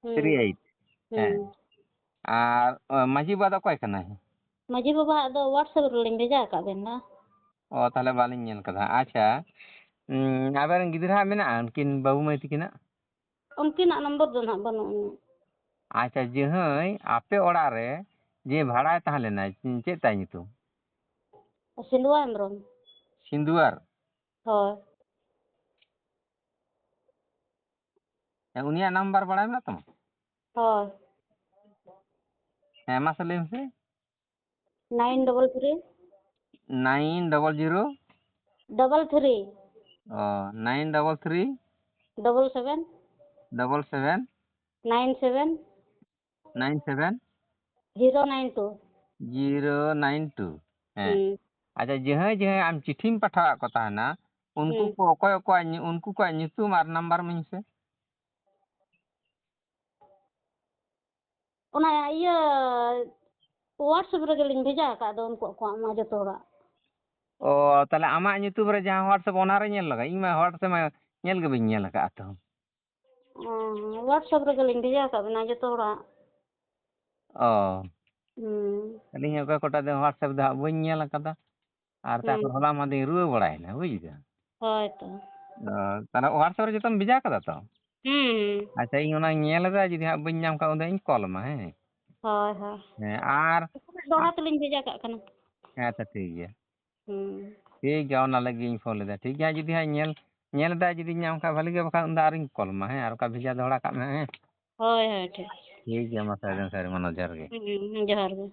ᱦᱩᱸ᱾ three eight᱾ ᱦᱮᱸ᱾ ᱦᱩᱸ᱾ ᱟᱨ, ᱚ, ᱢᱟᱹᱡᱷᱤ ᱵᱟᱵᱟ ᱫᱚ ᱚᱠᱚᱭ ᱠᱟᱱᱟᱭ? ᱢᱟᱹᱡᱷᱤ ᱵᱟᱵᱟᱣᱟᱜ ᱫᱚ WhatsApp ᱨᱮᱞᱤᱧ ᱵᱷᱮᱡᱟ ᱟᱠᱟᱫ ᱵᱮᱱ ᱫᱚ᱾ ᱚ, ᱛᱟᱦᱚᱞᱮ ᱵᱟᱞᱤᱧ ᱧᱮᱞ ᱠᱟᱫᱟ᱾ ᱟᱪᱪᱷᱟ, ᱩᱸ, ᱟᱵᱮᱱ ᱨᱮᱱ ᱜᱤᱫᱽᱨᱟᱹ ᱦᱟᱸᱜ ᱢᱮᱱᱟᱜᱼᱟ, ᱩᱱᱠᱤᱱ ᱵᱟᱹᱵᱩ ᱢᱟᱹᱭ ᱛᱟᱹᱠᱤᱱᱟᱜ? ᱩᱱᱠᱤᱱᱟᱜ ᱱᱚᱢᱵᱚᱨ ᱫᱚ ᱱᱟᱦᱟᱜ ᱵᱟᱹᱱᱩᱜ ᱟᱹᱱᱤᱡ᱾ ᱟᱪᱪᱷᱟ, ᱡᱟᱦᱟᱸᱭ ᱟᱯᱮ ᱚᱲᱟᱜ ᱨᱮ ᱡᱮ ᱵᱷᱟᱲᱟᱭ ᱛᱟᱦᱮᱸ ᱞᱮᱱᱟᱭ, ᱪᱮᱫ ᱛᱟᱭ ᱧᱩᱛᱩᱢ? ᱥᱤᱸᱫᱩᱣᱟ ᱦᱮᱢᱵᱨᱚᱢ᱾ ᱥᱤᱸᱫᱩᱣᱟᱨ? ᱦᱳᱭ᱾ ᱦᱮᱸ, ᱩᱱᱤᱭᱟᱜ ᱱᱟᱢᱵᱟᱨ ᱵᱟᱲᱟᱭ ᱢᱮᱱᱟᱜ ᱛᱟᱢᱟ? ᱦᱳᱭ᱾ ᱦᱮᱸ, ᱢᱟᱥᱮ ᱞᱟᱹᱭ ᱢᱮᱥᱮ᱾ Nine double three. Nine double zero. Double three. ᱚ, nine double three. Double seven. Double seven. Nine seven. Nine seven. Zero nine two. Zero nine two. ᱦᱮᱸ᱾ ᱦᱩᱸ᱾ ᱟᱪᱪᱷᱟ, ᱡᱟᱦᱟᱸᱭ ᱡᱟᱦᱟᱸᱭ ᱟᱢ ᱪᱤᱴᱷᱤᱢ ᱯᱟᱴᱷᱟᱣᱟᱫ ᱠᱚ ᱛᱟᱦᱮᱱᱟ, ᱩᱱᱠᱩ ᱦᱩᱸ᱾ ᱠᱚ ᱚᱠᱚᱭ ᱚᱠᱚᱭᱟᱜ ᱧᱩ-, ᱩᱱᱠᱩ ᱠᱚᱣᱟᱜ ᱧᱩᱛᱩᱢ ᱟᱨ ᱱᱟᱢᱵᱟᱨ ᱤᱢᱟᱹᱧ ᱢᱮᱥᱮ᱾ ᱚᱱᱟ ᱤᱭᱟᱹ WhatsApp ᱨᱮᱜᱮᱞᱤᱧ ᱵᱷᱮᱡᱟ ᱟᱠᱟᱫ ᱫᱚ ᱩᱱᱠᱩ ᱠᱚᱣᱟᱜ ᱢᱟ ᱡᱚᱛᱚ ᱦᱚᱲᱟᱜ᱾ ᱚ, ᱛᱟᱦᱚᱞᱮ ᱟᱢᱟᱜ ᱧᱩᱛᱩᱢ ᱨᱮ ᱡᱟᱦᱟᱸ WhatsApp, ᱚᱱᱟ ᱨᱮ ᱧᱮᱞ ᱞᱟᱜᱟ, ᱤᱧ ᱢᱟ WhatsApp ᱢᱟ ᱧᱮᱞ ᱜᱮ ᱵᱟᱹᱧ ᱧᱮᱞ ᱟᱠᱟᱫᱼᱟ ᱛᱚ᱾ ᱚ, WhatsApp ᱨᱮᱜᱮᱞᱤᱧ ᱵᱷᱮᱡᱟ ᱟᱠᱟᱫ ᱵᱮᱱᱟ ᱡᱚᱛᱚ ᱦᱚᱲᱟᱜ᱾ ᱚ᱾ ᱦᱩᱸ᱾ ᱟᱹᱞᱤᱧ ᱦᱚᱸ ᱚᱠᱟ ᱠᱚᱴᱟ ᱫᱚ WhatsApp ᱫᱚ ᱦᱟᱸᱜ ᱵᱟᱹᱧ ᱧᱮᱞ ᱟᱠᱟᱫᱟ᱾ ᱟᱨ ᱦᱩᱸ᱾ ᱛᱟᱨᱯᱚᱨ ᱦᱚᱞᱟ ᱢᱟᱫᱷᱮᱨ ᱨᱩᱣᱟᱹ ᱵᱟᱲᱟᱭᱮᱱᱟ, ᱵᱩᱡ ᱠᱮᱫᱟ? ᱦᱳᱭ ᱛᱚ᱾ ᱚ, ᱛᱟᱦᱚᱞᱮ WhatsApp ᱨᱮ ᱡᱚᱛᱚᱢ ᱵᱷᱮᱡᱟ ᱠᱟᱫᱟ ᱛᱚ? ᱦᱩᱸ᱾ ᱟᱪᱪᱷᱟ, ᱤᱧ ᱚᱱᱟᱧ ᱧᱮᱞ ᱮᱫᱟ, ᱡᱩᱫᱤ ᱦᱟᱸᱜ ᱵᱟᱹᱧ ᱧᱟᱢ ᱠᱷᱟᱱ ᱩᱱᱫᱚ ᱤᱧ ᱠᱚᱞ ᱟᱢᱟ, ᱦᱮᱸ? ᱦᱳᱭ, ᱦᱳᱭ᱾ ᱦᱮᱸ, ᱟᱨ ᱫᱚᱦᱲᱟ ᱛᱮᱞᱤᱧ ᱵᱷᱮᱡᱟ ᱠᱟᱜ ᱠᱟᱱᱟ᱾ ᱦᱮᱸ, ᱟᱪᱪᱷᱟ, ᱴᱷᱤᱠ ᱜᱮᱭᱟ᱾ ᱦᱩᱸ᱾ ᱴᱷᱤᱠ ᱜᱮᱭᱟ, ᱚᱱᱟ ᱞᱟᱹᱜᱤᱫ ᱤᱧ ᱯᱷᱳᱱ ᱞᱮᱫᱟ᱾ ᱴᱷᱤᱠ ᱜᱮᱭᱟ, ᱡᱩᱫᱤ ᱦᱟᱸᱜ ᱧᱮᱞ, ᱧᱮᱞ ᱮᱫᱟ, ᱡᱩᱫᱤᱧ ᱧᱟᱢ ᱠᱷᱟᱱ ᱵᱷᱟᱹᱞᱤ ᱜᱮ, ᱵᱟᱠᱷᱟᱱ ᱩᱱᱫᱚ ᱟᱨᱤᱧ ᱠᱚᱞ ᱟᱢᱟ, ᱦᱮᱸ? ᱟᱨ ᱚᱠᱟ ᱵᱷᱮᱡᱟ ᱫᱚᱦᱲᱟ ᱠᱟᱜ ᱢᱮ, ᱦᱮᱸ? ᱦᱳᱭ, ᱦᱳᱭ, ᱴᱷᱤᱠ᱾ ᱴᱷᱤᱠ ᱜᱮᱭᱟ, ᱢᱟ ᱥᱟᱹᱨᱤ ᱥᱟᱹᱨᱤ ᱢᱟ, ᱡᱚᱦᱟᱨ ᱜᱮ᱾ ᱦᱩᱸ, ᱦᱩᱸ, ᱡᱚᱦᱟᱨ ᱜᱮ᱾